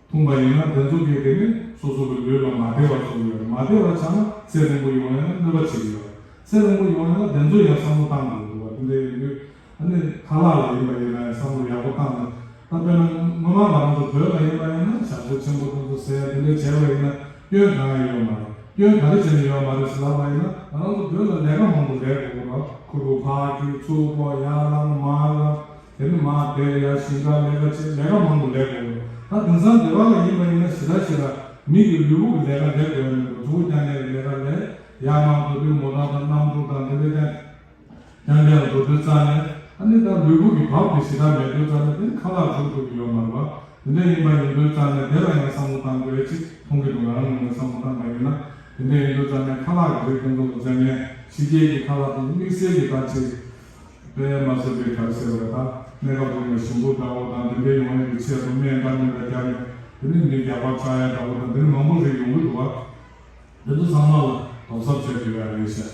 འཐུང་པ་ཡིན་ན་དེ་ཚོ་གིས་དེ་ནི་སོ་སོ་གི་ལུས་ལ་མ་བདེ་བ་བཟོ་གི་ཡོད་རེད། མ་བདེ་བ་ཆགས་ན་ཚེ་རིང་པོ་ཡོང་ཡ་ལ་གནོད་པ་བྱེད་ཀྱི་ཡོད་རེད། ཚེ་རིང་པོ་ཡོང་ཡ་ལ་དེ་ཚོ་ཡང་བསམ་བློ་བཏང་དགོས་འདུག་བ། དེ་འདྲ་ཡིན་དུས་ཨ་ནི་ཁ་ལག་ལ་ཡིན་པ་ཡིན་ན་ཡང་བསམ་བློ་ཡག་པོ་བཏང་ནས། ད་དཔེར་ན་སྔོན་མ་ང་རང་ཚོ་བོད་ལ་ཡིན་པ་ཡིན་ན་ཞག་ཚི་ཆེན་པོ་དེ་ཚོ་ཟས་དེ་འདྲ་བྱས་པ་ཡིན་ན་སྐྱོན་གང་ཡང་ཡོད་མ་རེད། སྐྱོན་ག་རེ་བྱས་ནས་ཡོད་མ་རེད་ཟེར་ལབ་པ་ཡིན་ན་ང་རང་ཚོ་བོད་ལ་ལས་ཀ་མང་པོ་ལས་དགོས་ཀྱི་རེད། ཁུར་པོ་ཕར་འཁྱེར་ཚུར་སྤོ་ཡར་ལངས་མར་ལངས། དེ་ནི་མ་དེ་ཡ་ཞིང་ཁ་ལས་ཀ་བྱེད་ལས་ཀ་མང་པོ་ལས་དགོས། ད་དེང་སང་སྡེ་བ་ལ་ཡིན་པ་ཡིན་ན་ཞེ་དྲག་ཞེ་དྲག་མི་གི་ལུས་པོ་གི་ལས་ཀ་ལས་དགོས་ཡ་མི་འདུག་གཟུགས་པོ་རྒྱག་ནས་ལས་ཀ་ལས་ཡར་མར་འགྲོ་དུས་མོ་ཊ་དང་གནམ་གྲུ་དང་དེ་འདྲ་རྐྱང་རྐྱང་རྐྱང་ལ་འགྲོ་དུས་ཙང་ནས་ཨ་ནི་ད་ལུས་པོ་གི་བབ་དེ་ཞེ་དྲག་མེད་དུས་ཙང་ནས་དེ་ནི་ཁ་ལག་འཇུ་ཐུབ་ཀྱི་ཡོད་མ་རེད་པ། དེ་འདྲ་ཡིན་པ་ཡིན་དུས་ཙང་ནས་དེ་ལ་ཡང་བསམ་བློ་བཏང་དགོས་ཅིག་མཐོང་གི་འདུག་ང་རང་ངོས་ནས་བསམ་བློ་བཏང་པ་ཡིན་ན། དེ་འདྲ་ཡིན་དུས་ཙང་ནས་ཁ་ལག་གི་རིགས་དེ་ཚོ་ལ་འཛེམ་ངེས་ཕྱི་རྒྱལ་གྱི་ཁ་ལག་དེ་དམིགས་བསལ་གྱི་ད་ཅིག་དཔེ་མ་སྲིད་པའི་ག་རེ་ཟེར་བ་ད་གནས་སྐབས་རིང་ལ་ཞིམ་པོ་འདྲ་བོ་དང་དེ་འདྲའི་ཡོང་ཡག་གི་ཆེད་དུ་སྨན་འདྲ་མི་འདྲ་རྒྱག་ནས་དེ་ནི་མི་རྒྱག་པ་ཆགས་ཡག་འདྲ་བོ་དང་དེ་ནི་མང་པོ་རིགས་ཡོང་གི་འདུག་བ། དེ་ཚོ་ཚང་མ་ལ་དོགས་གཟབ་བྱེད་དགོས་ཡག་རེད་ཤག་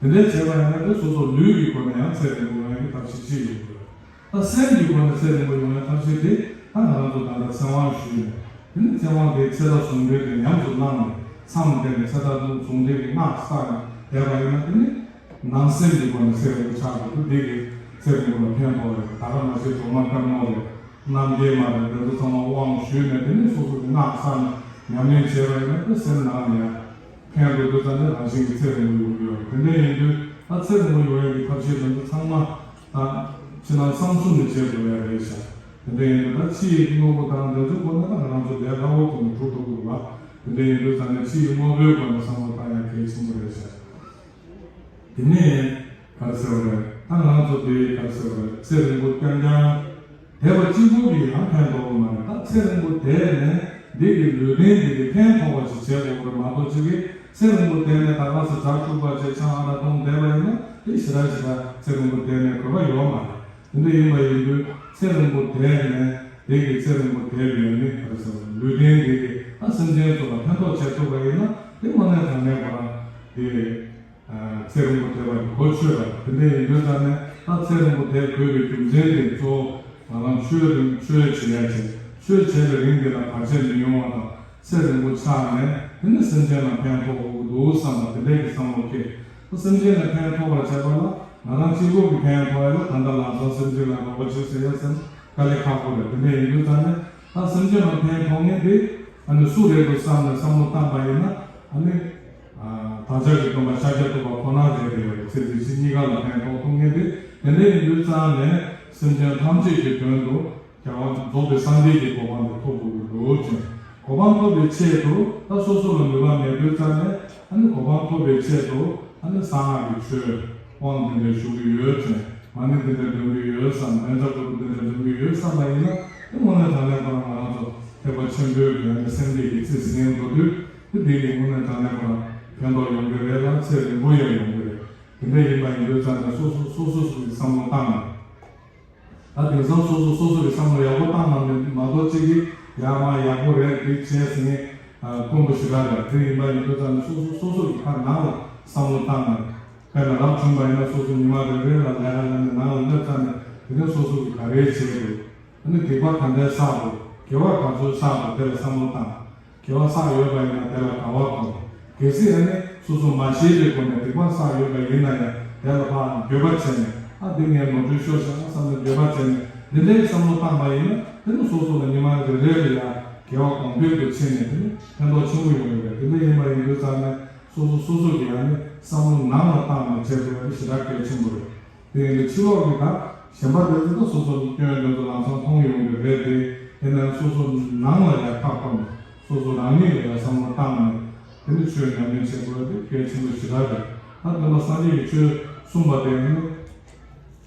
དེ་འདྲའི་བྱས་པ་ཡིན་ན་དེ་སོ་སོ་ལུས་ཀྱི་སྒོ་ནས་ཡང་ཚེ་རིང་པོ་ཡོང་ཡག་གི་ཐབས་ཤེས་ཅིག་ཡོང་གི་རེད། ད་སེམས་ཀྱི་སྒོ་ནས་ཚེ་རིང་པོ་ཡོང་ཡག་ཐབས་ཤེས་དེ་ད་ང་རང་ཚོ་ད་ལྟ་ཚེ་དབང་ཞུས་ནས། དེ་ནི་ཚེ་དབང་དེ་ཚེ་བདག་ཟུང་འབྲེལ་དེ་ཉམས་སུ་བླངས་ནས་མཚམས་བསྡད་ནས་ཚེ་བདག་ཟུང་འབྲེལ་གྱི་སྔགས་བསགས་ནས་བསྡད་པ་ཡིན་ན། དེ་ནི་ནང་སེམས་ཀྱི་སྒོ་ནས་ཚེ་རིང་པོ་ཆགས་འགྲོ་རྒྱུ་འདི་གིས་ཚེ་རིང་པོ་ལ་ཕན་ཐོགས་རེད། ད་ག་ནང་བཞིན་སྒྲོལ་མ་དཀར་མོ་རེད། རྣམ་རྒྱལ་མ་རེད། འདི་ཚོ་ཚང་མ་དབང་ཞུས་ནས་དེ་ནི་སོ་སོ་གི་སྔགས་བསགས་ནས་ཉམས་ལེན་བྱས་པ་ཡིན་ན། དེ་སེམས་ནང་ནས་ཡང་ཕན་འགྲོ་རྒྱུ་ཙམ་ནས་རང་བཞིན་གྱིས་ཚེ་རིང་པོ་ཡོང་གི་ཡོད་རེད། དེ་འདྲ་ཡིན་དུས་ད་ཚེ་རིང་པོ་ཡོང་ཡག་གི་ཐབས་ཤེས་དེ་ཚོ་ཚང་མ་ད་ཕྱི་ནང་གསང་གསུམ་ནས་བྱེད་དགོས་ཡ་རེད་ཤག་དེ་འདྲ་ཡིན་དུས་ད་ཕྱི་ཡི་དངོས་པོ་དང་དེ་ཚོའི་སྒོ་ནས་ད་ང་རང་ཚོ་ལས་སླ་བོ་སྒོ་ནས་སྒྲུབ་ཐུབ་ཀྱི་རེད་པ། དེ་འདྲ་ཡིན་དུས་ཙམ་ནས་ཕྱི་ཡི་དངོས་པོའི་སྒོ་ནས་བསམ་བློ་བཏང་ཡ་གལ་ཆེན་པོ་རེད་ཤག་དེ་ནས་ག་རེ་ཟེར་བ་རེད། ད་ང་རང་ཚོ་དེ་ག་རེ་ཟེར་བ་རེད། ཚེ་རིང་པོ་རྐྱང་རྐྱང་བསྡད་པ་གཅིག་པུ་གིས་ཡང་ཕན་ཐོགས་པ་མ་རེད། ད་ཚེ་རིང་པོ་བསྡད་ནས་འདི་གི་ལུས་རྟེན་འདི་གི་ཕན་ཐོགས་པ་ཞིག་བྱེད་དགོས་པ་རེད་མ་གཏོགས། གཅིག་གིས་ཚེ་རིང་པོ་བསྡད་ནས་ད་ག་ས་ཇ་འཐུང་བ་བྱས་ཆང་ཨ་འདྲ་འཐུང་བསྡད་པ་ཡིན་ན། དེ་ཞེ་དྲག་ཞེ་དྲག་ཚེ་རིང་པོ་བསྡད་ནས་དགོས་པ་ཡོད་མ་རེད། དེ་འདྲ་ཡིན་པ་ཡིན་དུས་ཚེ་རིང་པོ་བསྡད་ནས་འདི་གི་ཚེ་རིང་པོ་བསྡད་པའི་ནི་ག་རེ་ཟེར་བ་རེད། ལུས་རྟེན་འདི་གིས་ད་སེམས་ཅན་ཚོ་ལ་ཕན་ཐོགས་བྱེད་ཐུབ་པ་ཡིན་ན། དེ་དངོས་གནས་དྲང་གནས་ཁོ་རང་དེ། ཚེ་རིང་པོ་བསྡད་པ་གི་གོ་ཆོད་པ་དེ་འདྲ་ཡིན་དུས་ཙམ་ནས། ད་ཚེ་རིང་པོ་བསྡད་དགོས་པའི་རྒྱུ་མཚན་དེ་གཙོ་བོ་ང་རང་ཆོས་རིང་ཆོས་བྱེད་ཡ་བྱེད། ཆོས་བྱས་པའི་རིང་དེ་ལ་བར་ཆད་མི་ཡོང་བ་དང་། ཚེ་རིང་པོ་ཆགས་ནས་དེ་ནི་སེམས་ཅན་ལ་ཕན་ཐོགས་དགོས་ཀྱི་འདུག་བསམ་པ་དེ་འདྲའི་གི་བསམ་བློ་སྐྱེ། ད་སེམས་ཅན་ལ་ཕན་ཐོགས་པར་བྱེད་པ་ལ་ང་རང་གཅིག་པོ་གི་ཕན་ཐོགས་ཡ་ལ། ད་ལྟ་ལམ་སང་སེམས་ཅན་ལ་རོགས་པ་བྱེད་ཟེར་ཡ་སེམས་དཀའ་ལས་ཁག་པོ་རེད། དེ་འདྲ་ཡིན་དུས་ཙམ་ནས་ད་སེམས་ཅན་ལ་ཕན་ཐོགས་མཁན་དེ་ཨ་ནི་སུ་རེད་འདུག་བསམ་ནས་བསམ་བློ་བཏང་པ་ཡིན་ན། ཨ་ནི། བདག་ཅག་གི་སྟོན་པ་ཤཱཀྱ་ཐུབ་པ་ཁོ་ན་རེད་དེ། ཚེ་འདི་ཕྱི་གཉིས་ཀ་ལ་ཕན་ཐོགས་ཐུབ་མཁན་དེ། དེ་འདྲ་ཡིན་དུས་ཙམ་ནས་སེམས་ཅན་ཐམས་ཅད་ཀྱི་དོན་དུ་རྒྱལ་བ་རྫོགས་པའི་སངས་རྒྱས་ཀྱི་གོ་འཕང་དེ་ཐོབ་དགོས་ཀྱི་འདུག་ཅེས། གོ་འཕང་ཐོབ་པའི་ཆེད་དུ་ད་སོ་སོ་ལ་ནུས་པ་མེད་དུས་ཙམ་ནས། ཨ་ནི་གོ་འཕང་ཐོབ་པའི་ཆེད་དུ་ཨ་ནི་གསང་སྔགས་ཀྱི་ཆོས་དབང་འདི་འདྲ་ཞུ་གི་ཡོད་ཅེས། མ་ཎི་འདི་འདྲ་འདོན་གྱི་ཡོད་བསམ། མན་ཇ་གུ་རུ་འདི་འདྲ་འདོན་གྱི་ཡོད་བསམ་པ་ཡིན་ན། དེ་དངོས་གནས་དྲང་གནས་ཁོ་རང་ང་རང་ཚོ་ཐེག་པ་ཆེན་པོའི་ཡང་ན་སེམས་བསྐྱེད་ཀྱི་རྩིས་ཟིན་འགྲོ་དུས། དེ་འདི་ནི་དངོས་གནས་དྲང་གནས་ཁོ་རང་ཕན་ཐོགས་ཡོང་གི་རེད་ལ། ཚེ་རིང་པོ་ཡང་ཡོང་གི་རེད། དེ་འདྲ་ཡིན་པ་ཡིན་དུས་ཙམ་ནས་སོ་སོ་སོ་སོ་སོ་གི་བསམ་བློ་བཏང་ནས། ད་དེང་སང་སོ་སོ་སོ་སོ་གི་བསམ་བློ་ཡག་པོ་བཏང་ན་མི་མ་གཏོགས། གཅིག་གིས་ཡག་མ་ཡག་པོ་རེད་འདི་བྱས་ཟིན་ནས་དཀོན་པོ་ཞེ་དྲག་རེད། དེ་ཡིན་པ་ཡིན་དུས་ཙམ་ནས་སོ་སོ་སོ་སོ་གི་ཁ་ནང་ལ་བསམ་བློ་བཏང་ནས། དཔེར་ན་རབ་བྱུང་བ་ཡིན་ན་སོ་སོ་ཉི་མ་རེ་རེ་ལ་ལས་ཀ་ལས་ནས་ནང་ལ་སླེབས་ཙམ་ནས། དེ་ནས་སོ་སོ་གི་ག་རེ་བྱས་འདུག་ཨ་ནི་སྡིག་པ་ག་འདྲས་བསགས་འདུག་དགེ་བ་ག་ཚོད་བསགས་འདུག་དེ་ལ་བསམ་བློ་བཏང་། དགེ་བ་བསགས་ཡོད་པ་ཡིན་ན་དེ་ལ་དགའ་བ་སྒོམ། གལ་སྲིད་ཨ་ནི་སོ་སོ་མ་ཤེས་པའི་སྒོ་ནས་སྡིག་པ་བསགས་ཡོད་པ་ཡིན་ན་ཡང་། དེ་ལ་ཕར་འགྱོད་པ་བྱས་ནས། ཨ་འདི་ངས་ནོར་འཁྲུལ་ཤོར་ཤག་བསམ་ནས་འགྱོད་པ་བྱས་ནས། འདི་འདྲའི་བསམ་བློ་བཏང་པ་ཡིན་ན། དེ་ནི་སོ་སོ་ལ་ཉི་མ་རེ་རེ་ལ་ཡང་དགེ་བ་གོང་འཕེལ་དུ་ཕྱིན་ནས། དེ་ནི་ཕན་ཐོགས་ཆེན་པོ་ཡོང་གི་རེད། དེ་འདྲ་ཡིན་པ་ཡིན་དུས་ཙམ་ནས་སོ་སོ་སོ་སོ་གི་ཨ་ནི་བསམ་བློ་ནང་ལ་བཏང་ནས་བྱེད་དགོས་པ་དེ་ཞེ་དྲག་གལ་ཆེན་པོ་རེད། དེ་ཡིན་དུས་ཕྱི་ལོགས་ཀྱི་ད་གཞན་པ་དེ་ཚོ་ད་སོ་སོ་སྐྱོན་དེ་ཚོ་ལམ་སང་མཐོང་ཡོང་གི་རེད་དེ། དེ་ནས་སོ་སོ་ནང་ལ་ཡང་ཁ་འཁོར་ནས། སོ་སོ་རང་ཉིད་ལ་ཡང་བསམ་བློ་བཏང་ནས། དེ་ནི་ཆོས་ཉམས་ལེན་བྱེད་དགོས་པ་དེ་གལ་ཆེན་པོ་ཞེ་དྲག་རེད། ད་སྟོན་པ་སངས་རྒྱས་ཀྱིས་ཆོས་གསུངས་པ་དེ་ནི་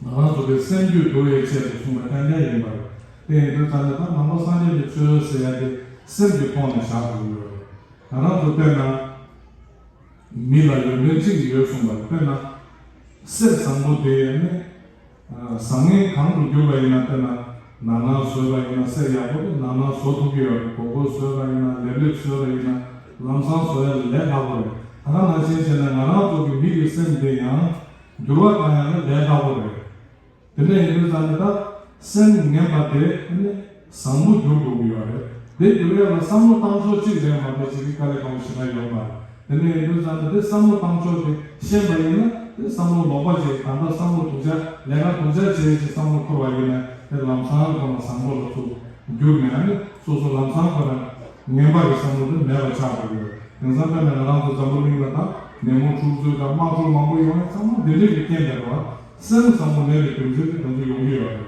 ང་རང་ཚོ་གི་སེམས་རྒྱུད་འདུལ་བའི་ཆེད་དུ་གསུངས་པ་རྐྱང་རྐྱང་ཡིན་པ་རེད། དེ་ཡིན་དུས་ཙམ་ནས་ད་ནང་པ་སངས་རྒྱས་ཀྱི་ཆོས་ཟེར་ཡ་དེ་སེམས་ཀྱི་ཐོག་ནས་བཞག་དགོས་ཀྱི་ཡོད་རེད། ང་རང་ཚོ་དཔེར་ན། མི་ལ་ཡོན་ཏན་གཅིག་ཡོད་གསུངས་པ་རེད། དཔེར་ན། གསེར་བཟང་པོ་དེ་ནི་ཨ་བཟང་ངན་གང་དུ་གྱུར་པ་ཡིན་ན། དཔེར་ན་ནང་ན་བཟོས་པ་ཡིན་ན་གསེར་ཡག་པོ་དེ་ནང་ན་བཟོ་ཐུབ་ཀྱི་ཡོད་རེད། སྒོར་སྒོར་བཟོས་པ་ཡིན་ན། ལེབ་ལེབ་བཟོས་པ་ཡིན་ན། ལམ་སང་བཟོ་ཡ་ལས་སླ་པོ་རེད། ད་ག་ནང་བཞིན་བྱས་ན་ང་རང་ཚོ་གི་མི་གི་སེམས་དེ་ཡང་འགྱུར་བ་གཏང་ཡ་ལ་ལས་སླ་པོ་རེད། དེ་འདྲ་ཡིན་དུས་ཙམ་ནས་ད་སེམས་ངན་པ་དེ་ནི་བཟང་པོ་འགྱུར་དགོས་ཀྱི་ཡོད་རེད། དེ་འགྱུར་ཡ་ལ་བསམ་བློ་བཏང་ཕྱོགས་གཅིག་རེད་མ་གཏོགས་ཅིག་གི་དཀའ་ལས་ཁག་པོ་ཞེ་དྲག་ཡོད་མ་རེད། དེ་འདྲ་ཡིན་དུས་ཙམ་ནས་དེ་བསམ་བློ་བཏང་ཕྱོགས་དེ་ཤེས་པ་ཡིན་ན། དེ་བསམ་བློ་ལོག་པ་ཅིག་ད་ལྟ་བསམ་བློ་སྡུག་ཅག་ལས་ཀ་སྡུག་ཅག་བྱེད་ཅིག་བསམ་བློ་འཁོར་བ་ཡིན་ན། དེ་ལམ་སང་ཁོ་ན་བཟང་པོ་ལ་ཚུར་འགྱུར་ནས། ཨ་ནི་སོ་སོ་ལམ་སང་ཁོ་ན་ངན་པ་གི་བསམ་བློ་དེ་མེད་པ་ཆགས་འགྲོ་གི་ཡོད། དེང་སང་དཔེར་ན་ང་རང་ཚོ་འཛམ་བུ་གླིང་ལ་ད་ནད་མུག་འཁྲུག་རྩོད་དང་དམག་འཁྲུག་མང་པོ་ཡོང་ཡ་ཚང་མ་འདི་འདྲ་གི་རྐྱེན་རེད་བ། སེམས་བཟང་པོ་མེད་པའི་རྒྱུ་མཚན་དེ་དེ་ཚོ་ཡོང་གི་ཡོད་རེད།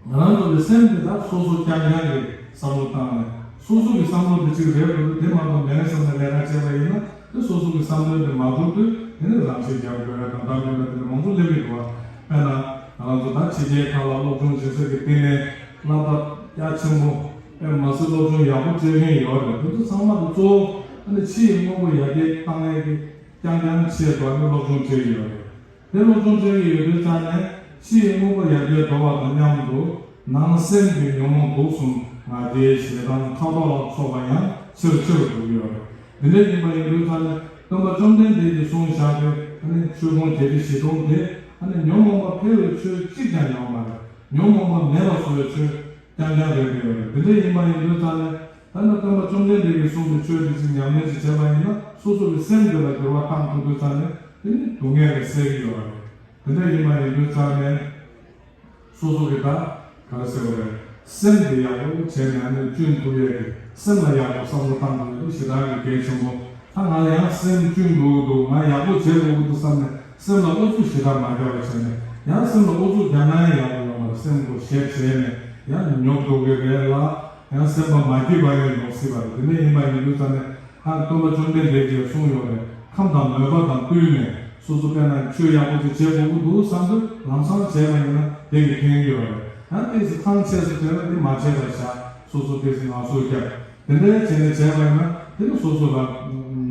ང་རང་ཚོ་གི་སེམས་དེ་ད་སོ་སོ་རྐྱང་རྐྱང་གི་བསམ་བློ་བཏང་ནས། སོ་སོ་གི་བསམ་བློ་དེ་གཅིག་རེད་འགྲོ་དུས། དེ་མ་གཏོགས་མེད་བསམ་ནས་ལས་ཀ་བྱས་པ་ཡིན་ན། དེ་སོ་སོ་གི་བསམ་བློ་དེ་མ་འགྲུབ་དུས། དེ་ནི་རང་ཤི་རྒྱག་དགོས་ཡ་དང་། ད་མི་འདྲ་དེ་འདྲ་མང་པོ་སླེབས་ཀྱི་འདུག་བ། དཔེར་ན་ང་རང་ཚོ་ད་ཕྱི་རྒྱལ་ཁག་ལ་སློབ་སྦྱོང་བྱེད་ས་གི་སྟེང་ནས་སློབ་གྲྭ་རྒྱ་ཆེན་པོ། དཔེ་མ་སྲིད་སློབ་སྦྱོང་ཡག་པོ་སྤྲད་མཁན་ཡོད་རེད། དེ་ཚོ་ཚང་མ་དེ་གཙོ་བོ་ཨ་ནི་ཕྱི་ཡི་དངོས་པོ་ཡར་རྒྱས་བཏང་ཡས་ཀྱི་རྐྱང་རྐྱང་ཆེད་དུ་ཨ་ནི་སློབ་སྦྱོང་སྤྲད་ཀྱི་ཡོད་རེད། དེ་སློབ་སྦྱོང་སྤྲད་ཀྱི་ཡོད་དུས་ཙང་ནས། ཕྱི་ཡི་དངོས་པོ་ཡར་རྒྱས་འགྲོ་བ་དང་མཉམ་དུ་ནང་སེམས་ཀྱི་ཉོན་མོངས་དུག་གསུམ་ང་རྒྱལ་ཞེ་སྡང་ཕྲག་དོག་ལ་སོགས་པ་ཡང་ཆེ་རུ་ཆེ་རུ་འགྲོ་གི་ཡོད་རེད། འདི་འདྲ་ཡིན་པ་ཡིན་དུས་ཙང་ནས་སྟོན་པ་བཅོམ་ལྡན་འདས་ཀྱིས་གསུངས་བཞག་པའི་ཨ་ནི་ཆོས་ཕུང་བརྒྱད་ཁྲི་བཞི་སྟོང་དེ། ཨ་ནི་ཉོན་མོངས་པ་འཕེལ་བའི་ཆོས་གཅིག་ཀྱང་ཡོད་མ་རེད། ཉོན་མོངས་པ་མེད་པ་བཟོ་བའི་ཆོས། རྐྱང་རྐྱང་རེད་ཡོད་རེད། དེ་འདྲ་ཡིན་པ་ཡིན་དུས་ཙང་ནས་ད་ནི་སྟོན་པ་བཅོམ་ལྡན་འདས་ཀྱིས་གསུངས་པའི་ཆོས་དེ་ཚོ་ཉམས་ལེན་ཅིག་བྱས་པ་ཡིན་ན་སོ་སོ་གི་སེམས་དེ་ལ་འགྱུར་བ་བཏང་ཐུབ་དུས་ཙང་ནས་དེ་ནི་སྡུག་བསྔལ་ལས་སེལ་གྱི་ཡོད་རེད། དེ་འདྲ་ཡིན་པ་ཡིན་དུས་ཙང་ནས། སོ་སོ་གི་ད་ག་རེ་ཟེར་བ་རེད། སེམས་དེ་ཡག་པོ་བྱས་ནས་ཨ་ནི་བསྐྲུན་ཐུབ་ཡས་ཀྱི་སེམས་ལ་ཡག་པོ་བསམ་བློ་བཏང་དགོས་ཡས་དེ་ཞེ་དྲག་གི་གལ་ཆེན་པོ། ད་ང་ཡང་སེམས་བསྐྲུན་དགོས་ཀྱི་འདུག་ང་ཡག་པོ་བྱེད་དགོས་ཀྱི་འདུག་བསམ་ནས་སེམས་ལ་ཨུ་ཚུགས་ཞེ་དྲག་མ་རྒྱག་པ་བྱས་ནས་ཡང་སེམས་ལ་ཨུ་ཚུགས་རྒྱག་ན་ཡང་ཡག་པོ་ཡོང་བ་རེད། སེམས་ཁོ་ཞེད་བྱས་ནས་ཡང་ཉོབ་འགྲོ་གི་རེད་ལ། ཡང་སེམས་པ་མ་སྐྱིད་པ་ཡང་ཡོང་སྲིད་པ་རེད། དེ་འདྲ་ཡིན་པ་ཡིན་དུས་ཙང་ནས་ཨ་སྟོན་པ་བཅོམ་ལྡན་འདས་ཀྱིས་གསུངས་ཡོད་རེད། ཁམས་དང་མོས་པ་དང་བསྟུན་ནས་སོ་སོ་དཔེར་ན་ཆོས་ཡག་པོ་ཅིག་བྱེད་དགོས་ཀྱི་འདུག་བསམ་དུས་ལམ་སང་བྱས་པ་ཡིན་ན་དེ་གིས་ཕན་གྱི་ཡོད་རེད། ཡང་ཏོག་ཙམ་ཐང་ཆད་སོང་བྱས་ན་དེ་མ་བྱས་པར་བཞག་སོ་སོ་ཏོག་ཙམ་ངལ་གསོ་རྒྱབ། དེ་འདྲའི་བྱས་ནས་བྱས་པ་ཡིན་ན་དེ་ནི་སོ་སོ་ལ་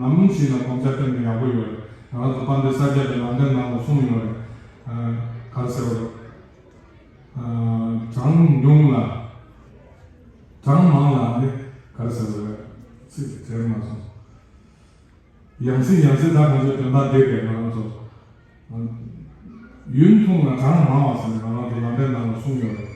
ནམ་ཞིག་ན་གོམས་ཆ་ཐེབས་ནས་ཡག་པོ་ཡོད་རེད། ང་རང་ཚོ་དཔལ་ལྡན་ས་སྐྱ་པའི་ལམ་སྟོན་ནང་ལ་གསུངས་ཡོད་རེད། ག་རེ་ཟེར་བ་རེད། གྲངས་ཉུང་ལ། གྲངས་མང་ལ་ནི་ག་རེ་ཟེར་བ་རེད། ཚིག་དེ་དྲན་མ་སོང་། ཡང་སྲིད་ཡང་སྲིད་ད་གང་ཚོད་དོན་དག་འདི་རེད། ང་རང་ཚོ་ཡུན་ཐུང་ལ་གྲངས་མང་བ་ཟེར་ནས་ང་རང་ཚོ་ལམ་སྟོན་ནང་ལ་གསུངས་ཡོད་རེད།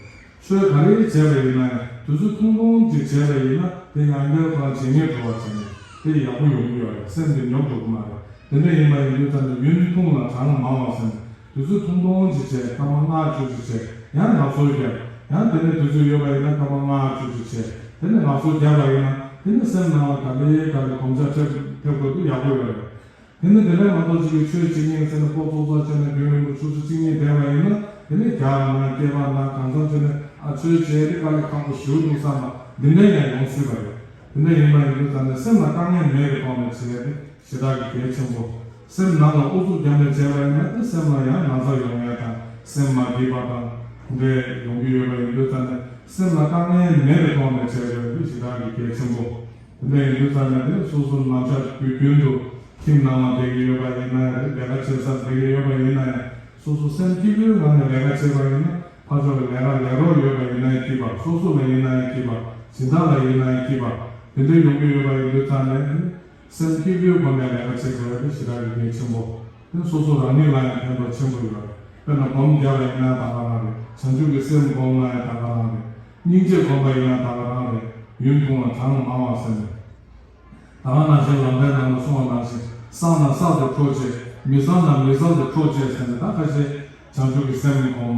ཆོས་ག་རེ་བྱས་པ་ཡིན་ན་ཡང་དུས་ཚོད་ཐུང་ཐུང་ཅིག་བྱས་པ་ཡིན་ན་དེ་ཡང་བསྐྱར་ཁོ་རང་བྱེད་ངེས་འགྲོ་བ་བྱས་ནས་དེ་ཡག་པོ་ཡོང་གི་ཡོད་རེད། སེམས་དེ་ཉོབ་འགྲོ་གི་མ་རེད། དེ་འདྲ་ཡིན་པ་ཡིན་དུས་ཙམ་ནས་ཡུན་ཐུང་ལ་གྲངས་མང་བ་ཟེར་ནས། དུས་ཚོད་ཐུང་ཐུང་ཅིག་བྱས། སྐར་མ་ལྔ་བཅུ་ཅིག་བྱས། ཡང་ངལ་གསོ་རྒྱབ། ཡང་དེ་ནས་དུས་ཚོད་ཡོད་པ་ཡིན་ན་སྐར་མ་ལྔ་བཅུ་ཅིག་བྱས། དེ་ནས་ངལ་གསོ་རྒྱབ་པ་ཡིན་ན་དེ་ནས་སེམས་ནང་ལ་ག་ལེ་ག་ལེ་གོམས་ཆ་ཐེབས་ཐེབས་དགོས་དུས་ཡག་པོ་ཡོད་རེད། དེ་ནས་དེ་ལས་མ་གཏོགས་ཅིག་གིས་ཆོས་བྱེད་ཉིན་ཟེར་ནས་སྤོ་ཚོགས་ཚོགས་བྱས་ནས་དུས་ཡུན་ཆུ་ཚོད་གཅིག་གཉིས་བསྡད་པ་ཡིན་ན་དེ་ནས་རྒྱགས་ན་སྐེད་པ་ན་གང་འཚམ་བྱས་ནས་ཨ་ཆོས་བྱས་དེ་དཀའ་ལས་ཁག་པོ་ཞེ་པོ་འདུག་བསམ་པ་འདི་འདྲ་ཡང་ཡོང་སྲིད་པ་རེད། དེ་འདྲ་ཡིན་པ་ཡིན་དུས་ཙམ་ནས་སེམས་ལ་དཀའ་ངལ་མེད་པའི་ཐོག་ནས་བྱས་ཏེ། ཞེ་དྲག་གི་གལ་ཆེན་པོ། སེམས་ནང་ལ་ཨུ་ཚུགས་རྒྱབ་ནས་བྱས་པ་ཡིན་ན་དེ་སེམས་ལ་ཡང་ན་ཚ་ཡོང་ཡས་དང་སེམས་མ་སྐྱིད་པ་དང་དེ་འདྲ་ཡོང་གི་ཡོད་པ་ཡིན་དུས་ཙམ་ནས་སེམས་ལ་དཀའ་ངལ་མེད་པའི་ཐོག་ནས་བྱས་ཡོད་པ་ཞེ་དྲག་གི་གལ་ཆེན་པོ། དེ་འདྲ་ཡིན་དུས་ཙམ་ནས་དེ་སོ་སོ་ནམ་ཞག་དུས་རྒྱུན་དུ་ཁྱིམ་ནང་ལ་བསྡད་ཀྱི་ཡོད་པ་ཡིན་ན་ཡང་ལས་ཀ་བྱེད་སར་བསྡད་ཀྱི་ཡོད་པ་ཡིན་ན་ཡང་སོ་སོ་སེམས་སྐྱིད་པོའི་ངང་ནས་ལས་ཀ་བྱེད་པ་ཡིན་ན་ཕར་ཕྱོགས་ལ་ལས་ཀ་ལས་རོགས་ཡོད་པ་ཡིན་ན་ཡང་སྐྱིད་པ། སོ་སོ་ལ་ཡིན་ན་ཡང་སྐྱིད་པ། སྦྱིན་བདག་ལ་ཡིན་ན་ཡང་སྐྱིད་པ། དེ་འདྲ་ཡོང་གི་ཡོད་པ་ཡིན་དུས་ཙམ་ནས། སེམས་སྐྱིད་པོའི་སྒོ་ནས་ལས་ཀ་བྱེད་དགོས་པ་དེ་ཞེ་དྲག་གི་གལ་ཆེན་པོ། དེ་སོ་སོ་རང་ཉིད་ལ་ཡང་ཕན་ཐོགས་ཆེན་པོ་ཡོད་རེད། དཔེར་ན་སྒོམ་རྒྱག་པ་ཡིན་ན་ད་ག་རང་རེད། བྱང་ཆུབ་ཀྱི་སེམས་སྒོམ་ན་ཡང་ད་ག་རང་རེད། སྙིང་རྗེ་སྒོམ་པ་ཡིན་ན་ད་ག་རང་རེད། ཡུན་ཐུང་བ་གྲངས་མང་བ་ཟེར་ནས། ད་ག་ནང་བཞིན་ལམ་སྟོན་ནང་ལ་གསུངས་པ་ནང་བཞིན་བསགས་ན་བསགས་ཏེ་འཕྲོ་བཅད། མི་བསགས་ན་མི་བསགས་ཏེ་འཕྲོ་བཅད་ཟེར་ནས་ད་ཁ་ཤས་བྱང་ཆུབ་ཀྱི་སེམས་སྒོམ།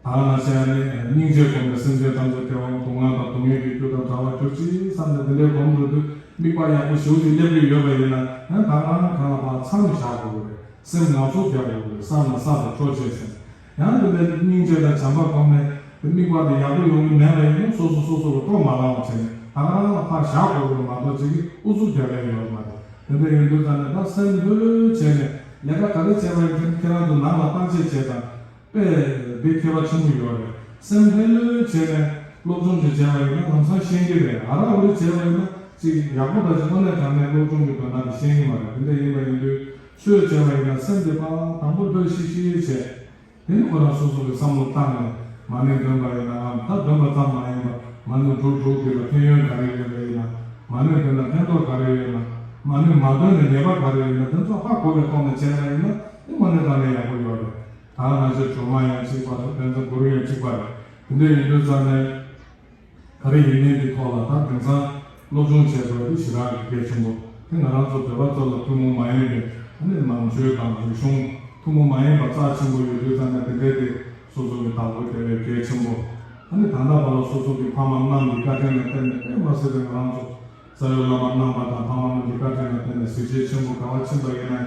ད་ག་ནང་བཞིན་ནི་སྙིང་རྗེ་སྒོམ་ནས་སེམས་ཅན་ཐམས་ཅད་བདེ་བ་སྡུག་བསྔལ་དང་སྡུག་བསྔལ་གྱི་རྒྱུ་དང་བྲལ་བར་གྱུར་ཅིག་བསམ་ནས་འདི་འདྲའི་སྒོམ་འགྲོ་དུས་དམིགས་པ་ཡག་པོ་ཞེ་པོ་ཅིག་སླེབས་ཀྱི་ཡོད་པ་ཡིན་ན་ཡང་ད་ག་རང་གང་ལ་ཕར་མཚམས་བཞག་དགོས་ཀྱི་རེད། སེམས་ངལ་གསོ་རྒྱག་དགོས་ཀྱི་རེད། བསགས་ན་བསགས་ཏེ་འཕྲོ་བཅད་ཟེར་ནས་ཡང་འདི་འདྲའི་སྙིང་རྗེ་དང་བྱམས་པ་སྒོམ་ནས་དམིགས་པ་དེ་ཡག་པོ་ཡོང་གི་མེད་པ་ཡིན་ན་སོ་སོ་སོ་སོ་ལ་སྤྲོ་མ་ལངས་པ་བྱས་ནས་ད་ག་རང་ལ་ཕར་བཞག་དགོས་ཀྱི་རེད་མ་གཏོགས་ཅིག་གིས་ཨུ་ཚུགས་རྒྱག་ཡ་ཡོད་མ་རེད། དེ་འདྲ་ཡིན་དུས་ཙམ་ནས་ད་སེམས་ལྷོད་ལྷོད་བྱས་ནས་ལས་ཀ་ག་རེ་བྱས་པ་ཡིན་ཁྱེད་ཁྱེད་རང་ཚོ་ནང་ལ་བརྟག་དཔྱད་བྱས་དང་། དཔེ་འདི་ཁྱད་པར་ཆེན་པོ་ཡོད་རེད། སེམས་ལྷོད་ལྷོད་བྱས་ནས་སློབ་སྦྱོང་ཅིག་བྱས་པ་ཡིན་ན་ལམ་སང་ཤེས་ཀྱི་རེད། ཨ་རག་ལུག་བྱས་པ་ཡིན་ན་ཅིག་ཡག་པོ་འདྲ་ཞིག་དངོས་གནས་དྲང་གནས་སློབ་སྦྱོང་གི་དོན་དག་དེ་ཤེས་ཀྱི་མ་རེད། དེ་འདྲ་ཡིན་པ་ཡིན་དུས་ཆོས་བྱས་པ་ཡིན་ན་སེམས་དེ་ཕར་དང་པོ་ལྷོད་ཤིག་ཤིག་བྱས། དེ་ནི་ཁོ་རང་སོ་སོ་གི་བསམ་བློ་བཏང་ནས་མ་ཎི་འདོན་པ་ཡིན་ནའང་ད་འདོན་པ་ཙམ་མ་ཡིན་པར་མ་ཎི་སྒྲུག་སྒྲུག་དེ་ལ་ཕན་ཡོན་ག་རེ་ཡོད་པ་ཡིན་ན། མ་ཎི་འདོན་ན་ཕན་ཐོགས་ག་རེ་ཡོད་ན། མ་ཎི་མ་འདོན་ན་ཉེས་པ་ག་རེ་ཡོད་ན། དེ་ཚོ་ཧ་གོ་བའི་ཐོག་ནས་བྱས་པ་ཡིན་ན་དེ་དངོས་གནས་དྲང་གནས་ཡག་པོ་ཡོད་རེད། ད་ང་ཚོའི་སྒྲོལ་མ་ཡང་གཅིག་པ་རེད། བཛྲ་གུ་རུ་ཡང་གཅིག་པ་རེད། དེ་འདྲ་ཡིན་དུས་ཙམ་ནས་ག་རེ་ཡིན་མིན་གྱི་ཐོག་ལ་ད་དེང་སང་སློབ་སྦྱོང་བྱས་དགོས་དེ་ཞེ་དྲག་གི་གལ་ཆེན་པོ། དེ་ང་རང་ཚོ་བོད་པ་ཚོ་ལ་ཐུན་མོང་མ་ཡིན་པའི་ཨ་ནི་ནང་ཆོས་དང་རིག་གཞུང་ཐུན་མོང་མ་ཡིན་པ་རྩ་ཆེན་པོ་ཡོད་དུས་ཙམ་ནས་དེ་འདྲའི་དེ་སོ་སོ་གི་བདག་པོ་དེ་བས་གལ་ཆེན་པོ། ཨ་ནི་ད་ལྟ་བར་ལ་སོ་སོ་གི་ཕ་མ་རྣམས་ཀྱི་བཀའ་དྲིན་ལ་བརྟེན་ནས་དཔེ་མ་སྲིད་པའི་ང་རང་ཚོ། རྩ་བའི་བླ་མ་རྣམ་པ་དང་ཕ་མ་རྣམས་ཀྱི་བཀའ་དྲིན་ལ་བརྟེན་ནས་གཟི་བརྗིད་ཆེན་པོ་ག་བ་ཕྱིན་པ་ཡིན་ན་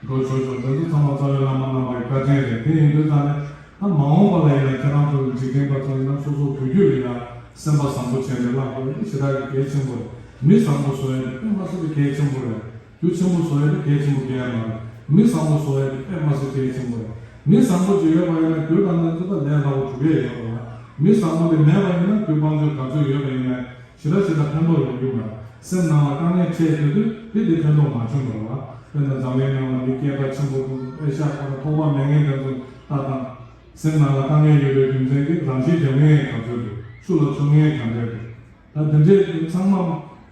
འགྲོ་ཆོག་ཆོག་དེ་ཚོ་ཚང་མ་རྩ་བའི་བླ་མ་རྣམ་པ་ཡི་བཀའ་དྲིན་རེད། དེ་ཡིན་དུས་ཙང་ནས་ད་མ་འོངས་པ་ལ་ཡིན་ན་ཁྱེད་རང་ཚོ་འཇིག་རྟེན་པ་ཚོ་ཡིན་ན་སོ་སོ་བོད་བརྒྱུད་ལ་ཡང་སེམས་པ་བཟང་པོ་བྱས་ནས་བླངས་དགོས་ཡ་དེ་ཞེ་དྲག་གི་གལ་ཆེན་པོ་རེད། མི་བཟང་པོ་བཟོ་ཡ་དེ་དཔེ་མ་སྲིད་པའི་གལ་ཆེན་པོ་རེད། རྒྱུ་ཆེན་པོ་བཟོ་ཡ་དེ་གལ་ཆེན་པོ་གལ་མ་རེད། མི་བཟང་པོ་བཟོ་ཡ་དེ་དཔེ་མ་སྲིད་གལ་ཆེན་པོ་རེད། མི་བཟང་པོ་ཅིག་ཡོད་པ་ཡིན་ན་རྒྱུ་དང་ལྡན་ཚོ་ད་ལས་སླ་པོ་གྲུབ་ཡ་ཡོད་རེད་བ། མི་བཟང་པོ་དེ་མེད་པ་ཡིན་ན་རྒྱུ་དཔལ་འབྱོར་ག་ཚོད་ཡོད་པ་ཡིན་ན། ཞེ་དྲག་ཞེ་དྲག་ཕན་ཐོགས་ཡོང་རྒྱུ་མ་རེད། སེམས་ནང་ལ་དཀའ་ངལ་འཕྲད་ཡོད་དུས་དེ་དེ་ཕན་ཐོགས་མ་བྱུང་བ་རེད་བ། དཔེར་ན་འཛམ་གླིང་ནང་ལ་མི་སྐྱེས་པ་ཆེན་པོ་དང་ཨེ་ཤ་ཁོ་ན་ཐོགས་པ་མེད་མཁན་དེ་ཚོ་ལྟ་དང་། སེམས་ནང་ལ་དཀའ་ངལ་ཡོད་པའི་རྒྱུ་མཚན་གྱིས་རང་ཤི་རྒྱག་མཁན་ག་ཚོད་འདུག་ཆུ་ལ་མཆོང་མཁན་ག་འདྲས་འདུག་ད་དེ་འདྲས་ཚང་མ་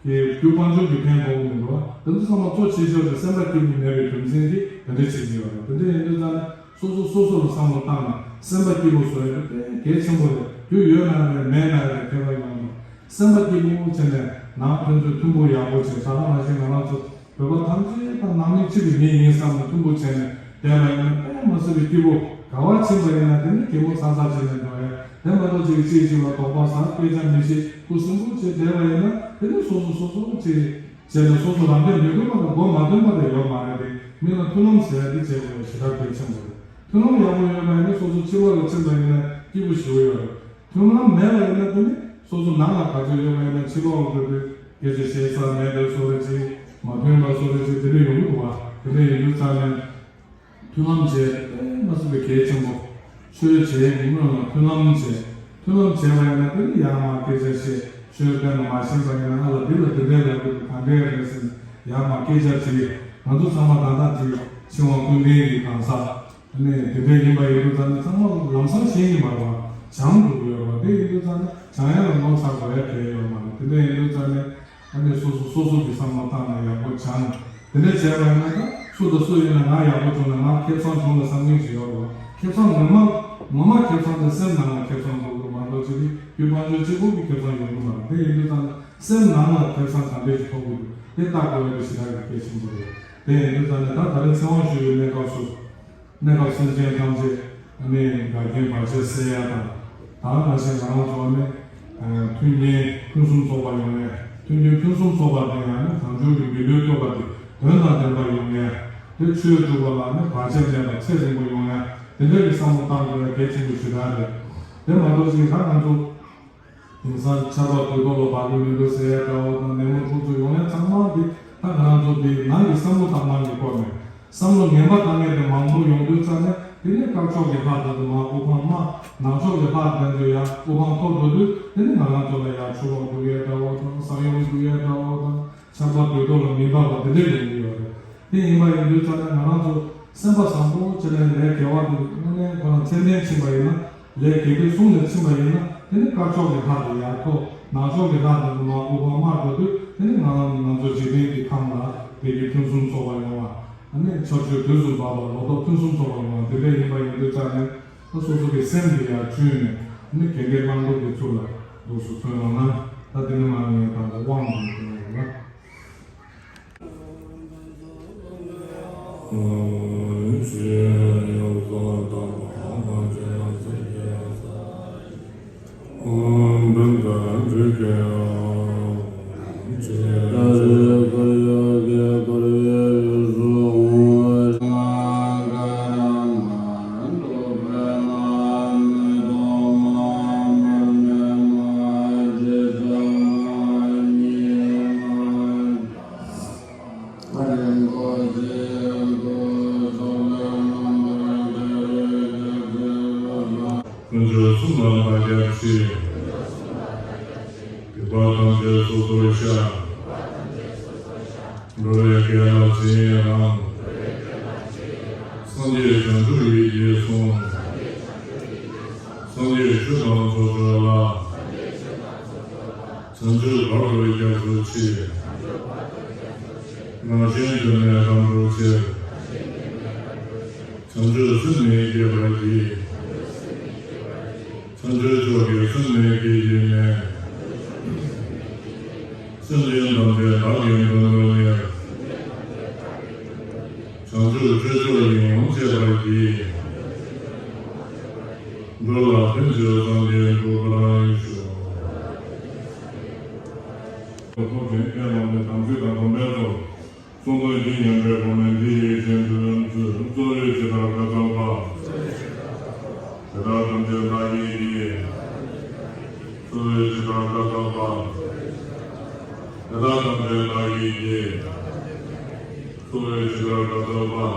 གི་རྒྱུ་དཔལ་འབྱོར་གྱི་ཕན་ཐོགས་མི་འདུག་བ། དེ་ཚོ་ཚང་མ་གཙོ་ཆེ་ཤོས་དེ་སེམས་པ་སྐྱིད་པོ་མེད་པའི་རྒྱུ་མཚན་གྱིས་དེ་འདྲས་བྱེད་ཀྱི་ཡོད་རེད། དེ་འདྲས་ཡིན་དུས་ཙང་ནས་སོ་སོ་སོ་སོ་ལ་བསམ་བློ་བཏང་ནས་སེམས་པ་སྐྱིད་པོ་བཟོ་ཡ་དེ་དཔེ་གལ་ཆེན་པོ་རེད། རྒྱུ་ཡོད་ན་རེད་མེད་ན་རེད་ཁྱད་པར་ཡོང་མི་འདུག་སེམས་པ་སྐྱིད་པོ་བྱས་ནས་ནང་ཕན་ཚུན་མཐུན་པོ་ཡག་པོ་བྱས། ད་ག་ནང་བཞིན་ང་རང་ཚོ་བོད་པ་ཐམས་ཅད་དང་ནང་མི་གཅིག་གི་མི་ཡིན་བསམ་ནས་མཐུན་པོ་བྱས་ནས་བསྡད་པ་ཡིན་ན་དཔེ་མ་སྲིད་པའི་སྐྱིད་པོ། ག་བ་ཕྱིན་པ་ཡིན་ན་དེ་ནི་གད་མོ་ཚ་ཚ་བྱས་ནས་འགྲོ་ཡ། དེ་མ་གཏོགས་གཅིག་གིས་གཅིག་གཅིག་ལ་དོགས་པ་ཟ། སྐད་ཆ་མི་བཤད། ཁུ་སིམ་པོ་བྱས་བསྡད་པ་ཡིན་ན་དེ་ནི་སོ་སོ་སོ་སོ་གཅིག་བྱས་ནས་སོ་སོ་རང་བདེ་མི་དགོས་པ་དང་མགོ་མ་ཐོན་པ་དེ་ཡོད་མ་རེད་དེ། མི་ལ་མཐུན་ལམ་ཟེར་ཡ་དེ་བྱེད་དགོས་པ་ཞེ་དྲག་གལ་ཆེན་པོ་རེད། མཐུན་ལམ་ཡག་པོ་ཡོད་པ་ཡིན་ན་སོ་སོ་ཕྱི་ལོགས་ལ་ཕྱིན་པ་ཡིན་ན་སྐྱིད་པོ་ཞེ་པོ་ཡོད་རེད། མཐུན་ལམ་མེད་པ་ཡིན་ན་དེ་ནི་སོ་སོ་ནང་ལ་ག་ཚོད་ཡོད་པ་ཡིན་ན་ཕྱི་ལོགས་ལ་འགྲོ་དུས་སྐད་ཆ་བཤད་ས་མེད་པའི་བཟོ་འདྲ་ཅིག་མ་མཐུན་པ་བཟོ་འདྲ་ཅིག་དེ་འདྲ་ཡོང་གི་འདུག་བ། དེ་འདྲ་ཡིན་དུས་ཙང་ནས་མཐུན་ལམ་བྱས་དཔེ་མ་སྲིད་པའི་གལ་ཆེན་པོ། ཆོས་བྱེད་ཀྱི་སྔོན་ལ་མཐུན་ལམ་བྱས། མཐུན་ལམ་བྱས་པ་ཡིན་ན་དེ་ནི་ཡར་མར་སྐད་ཆ་བཤད། ཆོས་དཔེ་ལ་མ་ཤེས་པ་ཡིན་ན་ཨ་ལ་འདི་ལ་འདི་འདྲའི་ལབ་ཀྱི་འདུག་ག་འདྲའི་རེད་ཟེར་ནས་ཡར་མར་སྐད་ཆ་དྲིས། ང་ཚོ་ཚང་མ་ད་ལྟ་དེ་ཕྱི་དབང་སྐུ་ཕྲེང་གི་གང་ཟག་ཨ་ནི་དེ་འདྲ་ཡིན་པ་ཡིན་དུས་ཙང་ནི་ཚང་མ་ལམ་སང་ཤེས་ཀྱི་མ་རེད་བ། སྦྱང་དགོས་ཀྱི་ཡོད་རེད་བ། དེ་ཡིན་དུས་ཙང་ནི་སྦྱང་ཡ་ལ་ངོ་ཚ་དགོས་ཡ་གལ་ཡོད་མ་རེད། དེ་འདྲ་ཡིན་དུས་ཙང་ནི་ཨ་ནི་སོ་སོ་སོ་སོ་གི་བསམ་བློ་བཏང་ནས་ཡག་པོ་སྦྱང་། དེ་འདྲ་བྱས་པ་ཡིན་ན་ད་སུ་དང་སུ་ཡིན་ན་ང་ཡག་པོ་བྱུང་ན་ང་ཁེ་བཟང་བྱུང་ལ་བསམ་མཁན་ཞིག་ཡོད་རེད་བ། ཁེ་བཟང་ངོ་མ་ངོ་མ་ཁེ་བཟང་དེ་སེམས་ནང་ལ་ཁེ་བཟང་འདུག་གི་མ་གཏོགས་ཅི་སྟེ་རྒྱུ་ཕར་ཕྱོགས་གཅིག་པོ་གི་ཁེ་བཟང་ཡོང་གི་མ་རེད། དེ་ཡིན་དུས་ཙང་ནི་སེམས་ནང་ལ་ཁེ་བཟང་ག་འདྲས་ཤིག་ཐོབ་ཀྱི་འདུག་དེ་བལྟ་དགོས་ཡ་དེ་ཞེ་དྲག་གི་གལ་ཆེན་པོ་རེད། དེ་ཡིན་དུས་ཙང་ནས་ད་ད་རེས་ཚེ་དབང་ཞུ་བའི་གནས་སྐབས་སུ། གནས་སྐབས་སེམས་ཅན་ཐམས་ཅད་ཨ་ནི་འགལ་རྐྱེན་བར་ཆད་སེལ་ཡ་དང་། ད་ག་ནང་བཞིན་ང་རང་ཚོ་ནི་མཐུན་རྐྱེན་ཕུན་སུམ་ཚོགས་པ་ཡོང་ཡ། མཐུན་རྐྱེན་ཕུན་སུམ་ཚོགས་པ་དེ་ཡང་ནི་གང་བྱུང་གི་མི་ལུས་ཐོབ་པ་དེ་དོན་དང་ལྡན་པ་ཡོང་ཡ། དེ་ཆོས་སྒྲུབ་པ་ལ་ནི་བར་ཆད་མེད་པ་ཚེ་རིང་པོ་ཡོང་ཡ། དེ་འདྲ་གི་བསམ་བློ་བཏང་དགོས་ཡ་གལ་ཆེན་པོ་ཞེ་དྲག་རེད། དེ་མ་གཏོགས་ཅིག་ད་ང་ཚོ། དེང་སང་ཆར་པ་དུས་ཐོག་ལ་བབས་ཀྱི་མི་འདུག་ཟེར་ཡ་འདྲ་བོ་དང་ནད་མུག་འཁྲུག་རྩོད་ཡོང་ཡ་ཚང་མ་འདི་ད་ང་རང་ཚོ་འདི་ནང་གི་བསམ་བློ་བཏང་སྟངས་ཀྱི་སྐོར་ནས་བསམ་བློ་ངན་པ་བཏང་མཁན་དེ་མང་པོ་ཡོང་དུས་ཙང་ནས་དེ་ནས་དཀར་ཕྱོགས་ཀྱི་ལྷ་དེ་ཚོ་མར་དབུ་འཕང་དམའ། ནག་ཕྱོགས་ཀྱི་ལྷ་དེ་ཚོ་ཡར་དབུ་འཕང་མཐོ་འགྲོ་དུས་དེ་ནས་ང་རང་ཚོ་ལ་ཡར་ཆུ་ལོག་འགྲོ་ཡ་འདྲ་བོ་དང་ས་ཡོམ་འགྲོ་ཡ་འདྲ་བོ་དང་། ཆར་པ་དུས་ཐོག་ལ་མི་འབབ་པ་དེ་འདྲ་ཡོང་གི་ཡོད་རེད། དེ་ཡིན་པ་ཡིན་དུས་ཙང་ནས་ང་རང་ཚོ་སེམས་པ་བཟང་པོ་བྱས་ནས་ལས་དགེ་བ་དེ་དངོས་གནས་ཁོ་རང་ཚད་ལྡན་ཕྱིན་པ་ཡིན་ན། ལས་དགེ་སྡིག་གསུམ་ལ་ཕྱིན་པ་ཡིན་ན་དེ་ནི་དཀར་ཕྱོགས་ཀྱི་ལྷ་དེ་ཡར་མཐོ། ནག་ཕྱོགས་ཀྱི་ལྷ་དེ་ཚོ་མར་དབུ་འཕང་དམའ་འགྲོ་དུས་དེ་ནི་ང་རང་ང་ཚོ་འཇིག་རྟེན་གྱི་ཁམས་ལ་བདེ་སྐྱིད་ཕུན་སུམ་ཚོགས་པ་ཡོང་བ། ཨ་ནི་ཆར་ཆུ་དུས་སུ་འབབ་པ། ལོ་ཏོག་ཕུན་སུམ་ཚོགས་པ་ཡོང་བ་དེ་འདྲ་ཡིན་པ་ཡིན་དུས་ཙང་ནས་ད་སོ་སོ་གི་སེམས་དེ་ཡར་བཅུན་ནས་ཨ་ནི་དགེ་འདུན་བླང་དོར་གྱི་ཚུལ་ལ་འདུག་སེ་ཐོན་ཡོང་ན། ད་དེ་ནི་ང་ངས་དང་པོ་དབང་དུ་བཏང་ཡོད་ལ། དཀོན་མཆོག་གསུམ་ལ་བདག་སྐྱབས་མཆི། སྡིག་པ་ཐམས་ཅད་སོ་སོར་བཤགས། འགྲོ་བའི་དགེ་ལ་རྗེས་ཡི་རང་། སངས་རྒྱས་བྱང་ཆུབ་ཡིད་ཀྱིས་བཟུང་། སངས་རྒྱས་ཆོས་དང་ཚོགས་མཆོག་ལ། བྱང་ཆུབ་བར་དུ་སྐྱབས་སུ་མཆི། རང་གཞན་དོན་གཉིས་རབ་བསྒྲུབ་ཕྱིར། བྱང་ཆུབ་སེམས་ནི་བསྐྱེད་པར་བགྱི། བྱང་ཆུབ་མཆོག་གི་སེམས་ནི་བསྐྱེད་བགྱིས་ནས། སེམས་ཅན་ཐམས་ཅད་བདག་གིས་མཐོང་དོན་གཉེར། བྱང་ཆུབ་སྤྱོད་མཆོག་ཡིད་འོང་སྤྱད་པར་བགྱི། འགྲོ་ལ་ཕན་ཕྱིར་སངས་རྒྱས་འགྲུབ་པར་ཤོག། ཐུབ་བསྟན་བསྐལ་བཟང་པའི་དམ་ཚིག་དང་སྡོམ་པའི་ཚོགས། གསུང་དོན་བགྱིས་སྙམ་པའི་སྒོ་ནས་འདི་ཡི་རྗེས་ཟློས་མཛོད། གཙོ་བོས་ཇི་ལྟར་བཀའ་སྩལ་པ། དེ་ལྟར་ཐམས་ཅད་བདག་གིས་བགྱི། གཙོ་བོས་ཇི་ལྟར་བཀའ་སྩལ་པ། དེ་ལྟར་ཐམས་ཅད་བདག་གིས་བགྱི། གཙོ་བོས་ཇི་ལྟར་བཀའ་སྩལ་པ།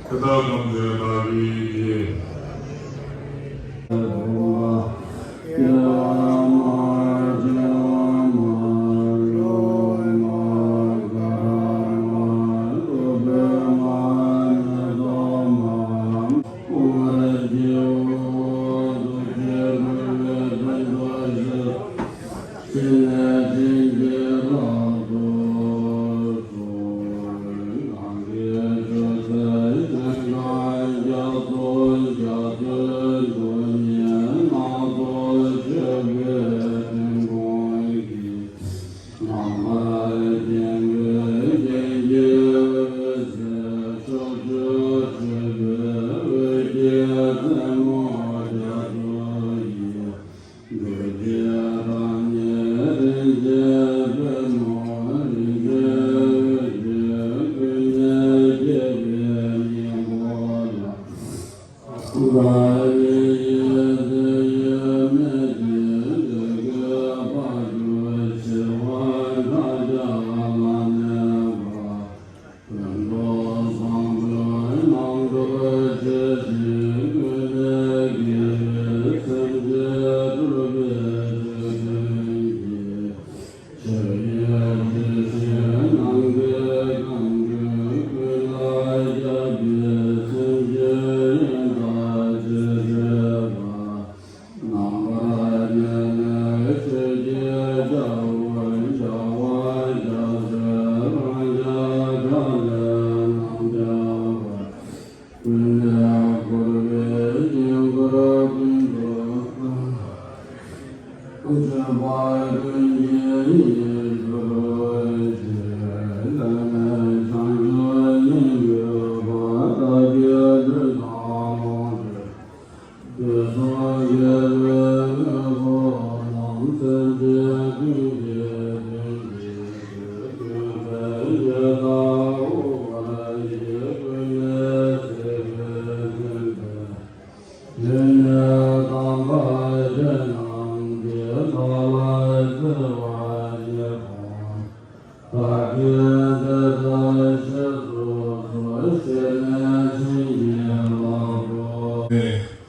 དེ་ལྟར་ཐམས་ཅད་བདག་གིས་བགྱི།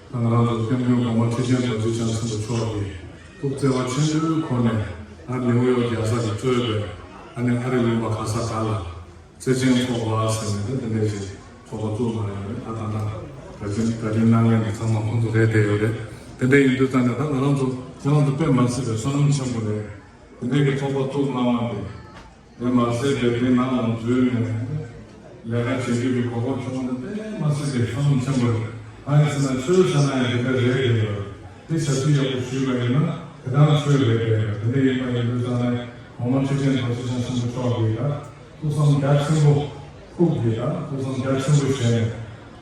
ང་རང་ཚོ་སྐྱབས་མགོན་གོང་མ་ཁྲི་ཆེན་རྡོ་རྗེ་འཆང་ཆེན་པོ་མཆོག་གིས་ཐུགས་བརྩེ་བ་ཆེན་པོའི་སྒོ་ནས་ཨ་ནེའུ་ཡོག་རྒྱལ་ས་ལ་གཙོས་པའི་ཨ་ནེ་ཨ་རི་ལུང་པ་ག་ས་ག་ལ་བརྩེ་ཆེན་ཚོགས་པ་ཟེར་ནས་དེ་འདྲ་ཞིག་ཚོགས་པ་བཙུགས་གནང་ཡོད་རེད། ད་ད་ལྟ་བཀའ་དྲིན་བཀའ་དྲིན་གནང་མཁན་གྱི་ཚང་མ་ཁོང་ཚོ་རེད་བསྡད་ཡོད་རེད། དེ་འདྲ་ཡིན་དུས་ཙང་ནས་ད་ང་རང་ཚོ་ཁྱེད་རང་ཚོ་དཔེ་མ་སྲིད་པའི་བསོད་ནམས་ཆེན་པོ་རེད། དེ་འདྲ་གི་ཚོགས་པ་བཙུགས་གནང་བ་དེ། དེ་མ་ཟད་པའི་དེ་ནང་ལ་འཛུལ་ནས་ལས་ཀ་བྱེད་རྒྱུ་གི་གོ་སྐབས་བྱུང་བ་དེ་དཔེ་མ་སྲིད་པའི་བསོད་ནམས་ཆེན་པོ་རེད། གང་ཡིན་ཟེར་ན་ཆོས་བྱ་ན་ཡང་དེ་འདྲ་རེད་ཡོད་རེད། དེ་བྱ་ཚུལ་ཡག་པོ་ཞུས་པ་ཡིན་ན་དེ་གང་ཆོས་རེད་རེད། དེ་འདྲ་ཡིན་པ་ཡིན་དུས་ཙང་ནས་གོང་མ་ཁྲི་ཆེན་རྡོ་རྗེ་འཆང་ཆེན་པོ་མཆོག་གིས་ད་ཐུགས་བསམ་རྒྱ་ཆེན་པོ། ཁུག་གིས་དང་ཐུགས་བསམ་རྒྱ་ཆེན་པོ་བཞེས་ནས།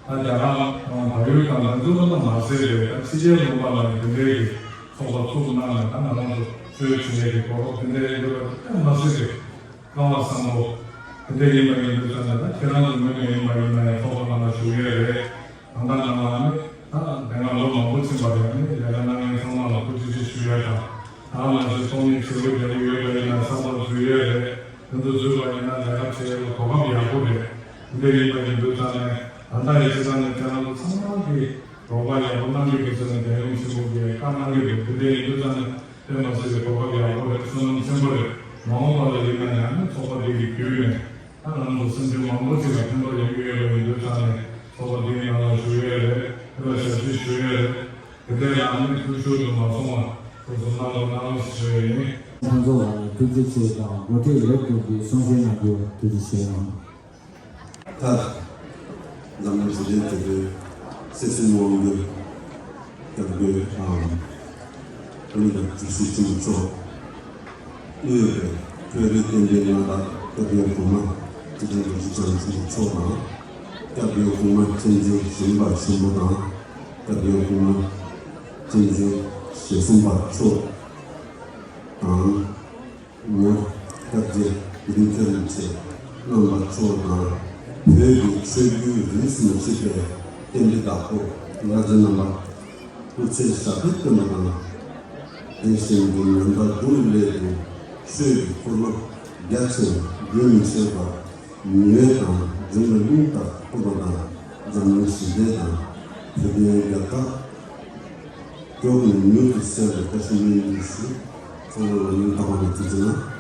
ད་རྒྱ་གར་དང་བལ་ཡུལ་དང་ང་ཚོ་ལ་མ་ཟད་པའི་ད་ཕྱི་རྒྱལ་ལུང་པ་ལ་ཡང་དེ་འདྲའི་གི་ཚོགས་པ་བཙུགས་གནང་ནས། ད་ང་རང་ཚོ་ཆོས་བྱེད་ཡས་ཀྱི་གོ་སྐབས་དེ་འདྲའི་ཡོད་པ་དེ་མ་ཟད་པའི་བཀའ་དབང་བཟང་པོ་དེ་འདྲ་ཡིན་པ་ཡིན་དུས་ཙང་ནས། ད་ཁྱེད་རང་ཚོ་མི་མི་ཡིན་པ་ཡིན་ན་ཡང་ཚོགས་པ་ནང་ལ་ཞུགས་ཡས་རེད། ད་ལྟ་ནང་ལ་ནི་ད་དེ་སྔ་ལོ་མང་པོ་ཕྱིན་པ་རེད། ནི་ལས་ཀ་གནང་མཁན་ཚང་མ་ལ་ཐུགས་རྗེ་ཆེ་ཞུ་ཡས་དང་། ད་ང་ཚོའི་ཚོགས་མི་བྱེད་སྒོ་རྒྱག་གི་ཡོད་པ་ཡིན་ན་ཚགས་པར་འཛུལ་ཡས་རེད། དེ་ཚོ་འཛུལ་བ་ཡིན་ན་ལས་ཀ་བྱེད་ཡས་ལ་གོ་སྐབས་ཡག་པོ་རེད། འདི་འདྲ་ཡིན་པ་ཡིན་དུས་ཙང་ནས་ད་ལྟ་ཡི་ཚེ་ཐང་ནས་ཁྱེད་རང་ཚོ་ཚང་མ་གིས་རོགས་པ་ཡག་པོ་གནང་གི་འདུག་ཟེར་ནས་རྒྱལ་ཡོངས་ཆེན་པོ་གིས་བཀའ་གནང་གི་འདུག་འདི་འདྲ་ཡིན་དུས་ཙང་ནས་དཔེ་མ་སྲིད་པའི་གོ་སྐབས་ཡག་པོ་རེད། བསོད་ནམས་ཆེན་པོ་རེད། མ་འོངས་པ་ལ་ཡིན་ན་ཡང་ནི་ཚོགས་པ་འདི་གི་བརྒྱུད་ནས། ད་ང་ཚོ་སེམས་ཅན་མང་པོ་ཞིག་ལ་ཕན་ཐོགས་ཡོང་གི་ཡོད་པ་ཡིན་དུས་ཙང་ནས་ཚོགས་པ་འདིའི་ནང་ལ་ཞུགས་ཡས་རེད། དེ་ལ་ཞབས་ཕྱི་ཞུ་ཡས་རེད། དེ་འདྲའི་ལམ་ནས་འཐུས་ཤོར་དུ་མ་སོང་བ་སོ་སོ་གནང་རོགས་གནང་ཞུ་ཡས་ཡིན། ཁོང་ཚོ་ལ་ཐུགས་རྗེ་ཆེ་དང་འགོ་ཁྲིད་ལེགས་གྲུབ་ཀྱི་གསུང་བཤད་གནང་རྒྱུ་ཐུགས་རྗེ་ཆེ་གནང་། ད་འཛམ་གླིང་ཞི་བདེའི་དེད་དཔོན་སྲིད་ཞིའི་དབང་སྒྱུར། སྐྱབས་མགོན་ཨ་མི་རི་ཀ་འཇིགས་བྱེད་ཆེན་པོ་མཆོག་དབུས་པའི་བོད་རིགས་བསྟན་པའི་མངའ་བདག་སྐྱབས་མགོན་གོང་མ་ཁྲི་ཆེན་རྡོ་རྗེ་འཆང་ཆེན་པོ་མཆོག་དང་། སྐྱབས་མགོན་གོང་མ་བསྟན་འཛིན་གཞོན་པ་ཆེན་པོ་དང་། སྐྱབས་མགོན་གོང་མ་བསྟན་འཛིན་ཞེ་གསུམ་པ་མཆོག་དང་། ངོ་། སྐྱབས་རྗེ་རིན་ཆེན་རིན་ཆེན་རྣམ་པ་མཆོག་དང་། བོད་ཀྱི་ཆོས་བརྒྱུད་རིས་སུ་མ་ཆད་པའི་བསྟན་པའི་བདག་པོ་ལྷ་རྗེ་རྣམ་པ། སྐུ་ཚེ་ཞབས་པད་བརྟན་པ་དང་། དེ་བཞིན་དུ་ཉམས་ཐག་སྒྲུབ་སླད་དུ་ཆོས་ཀྱི་འཁོར་ལོ་རྒྱ་ཆེན་རྒྱུན་མི་ཆད་པར་ཉི་འོད་དང་འབྱུང་བའི་རླུང་ལྟར་ཕོག་པ་དང་། འཛམ་གླིང་ཞི་བདེ་དང་བོད་དོན་རྒྱལ་ཁབ་མགྱོགས་ནས་མྱུར་དུ་གསལ་བའི་བཀྲ་ཤིས་སྨོན་འདུན་ཞུ། ཚང་མ་ལ་སྙིང་ཐག་པ་ནས་ཐུགས་རྗེ་གནང་།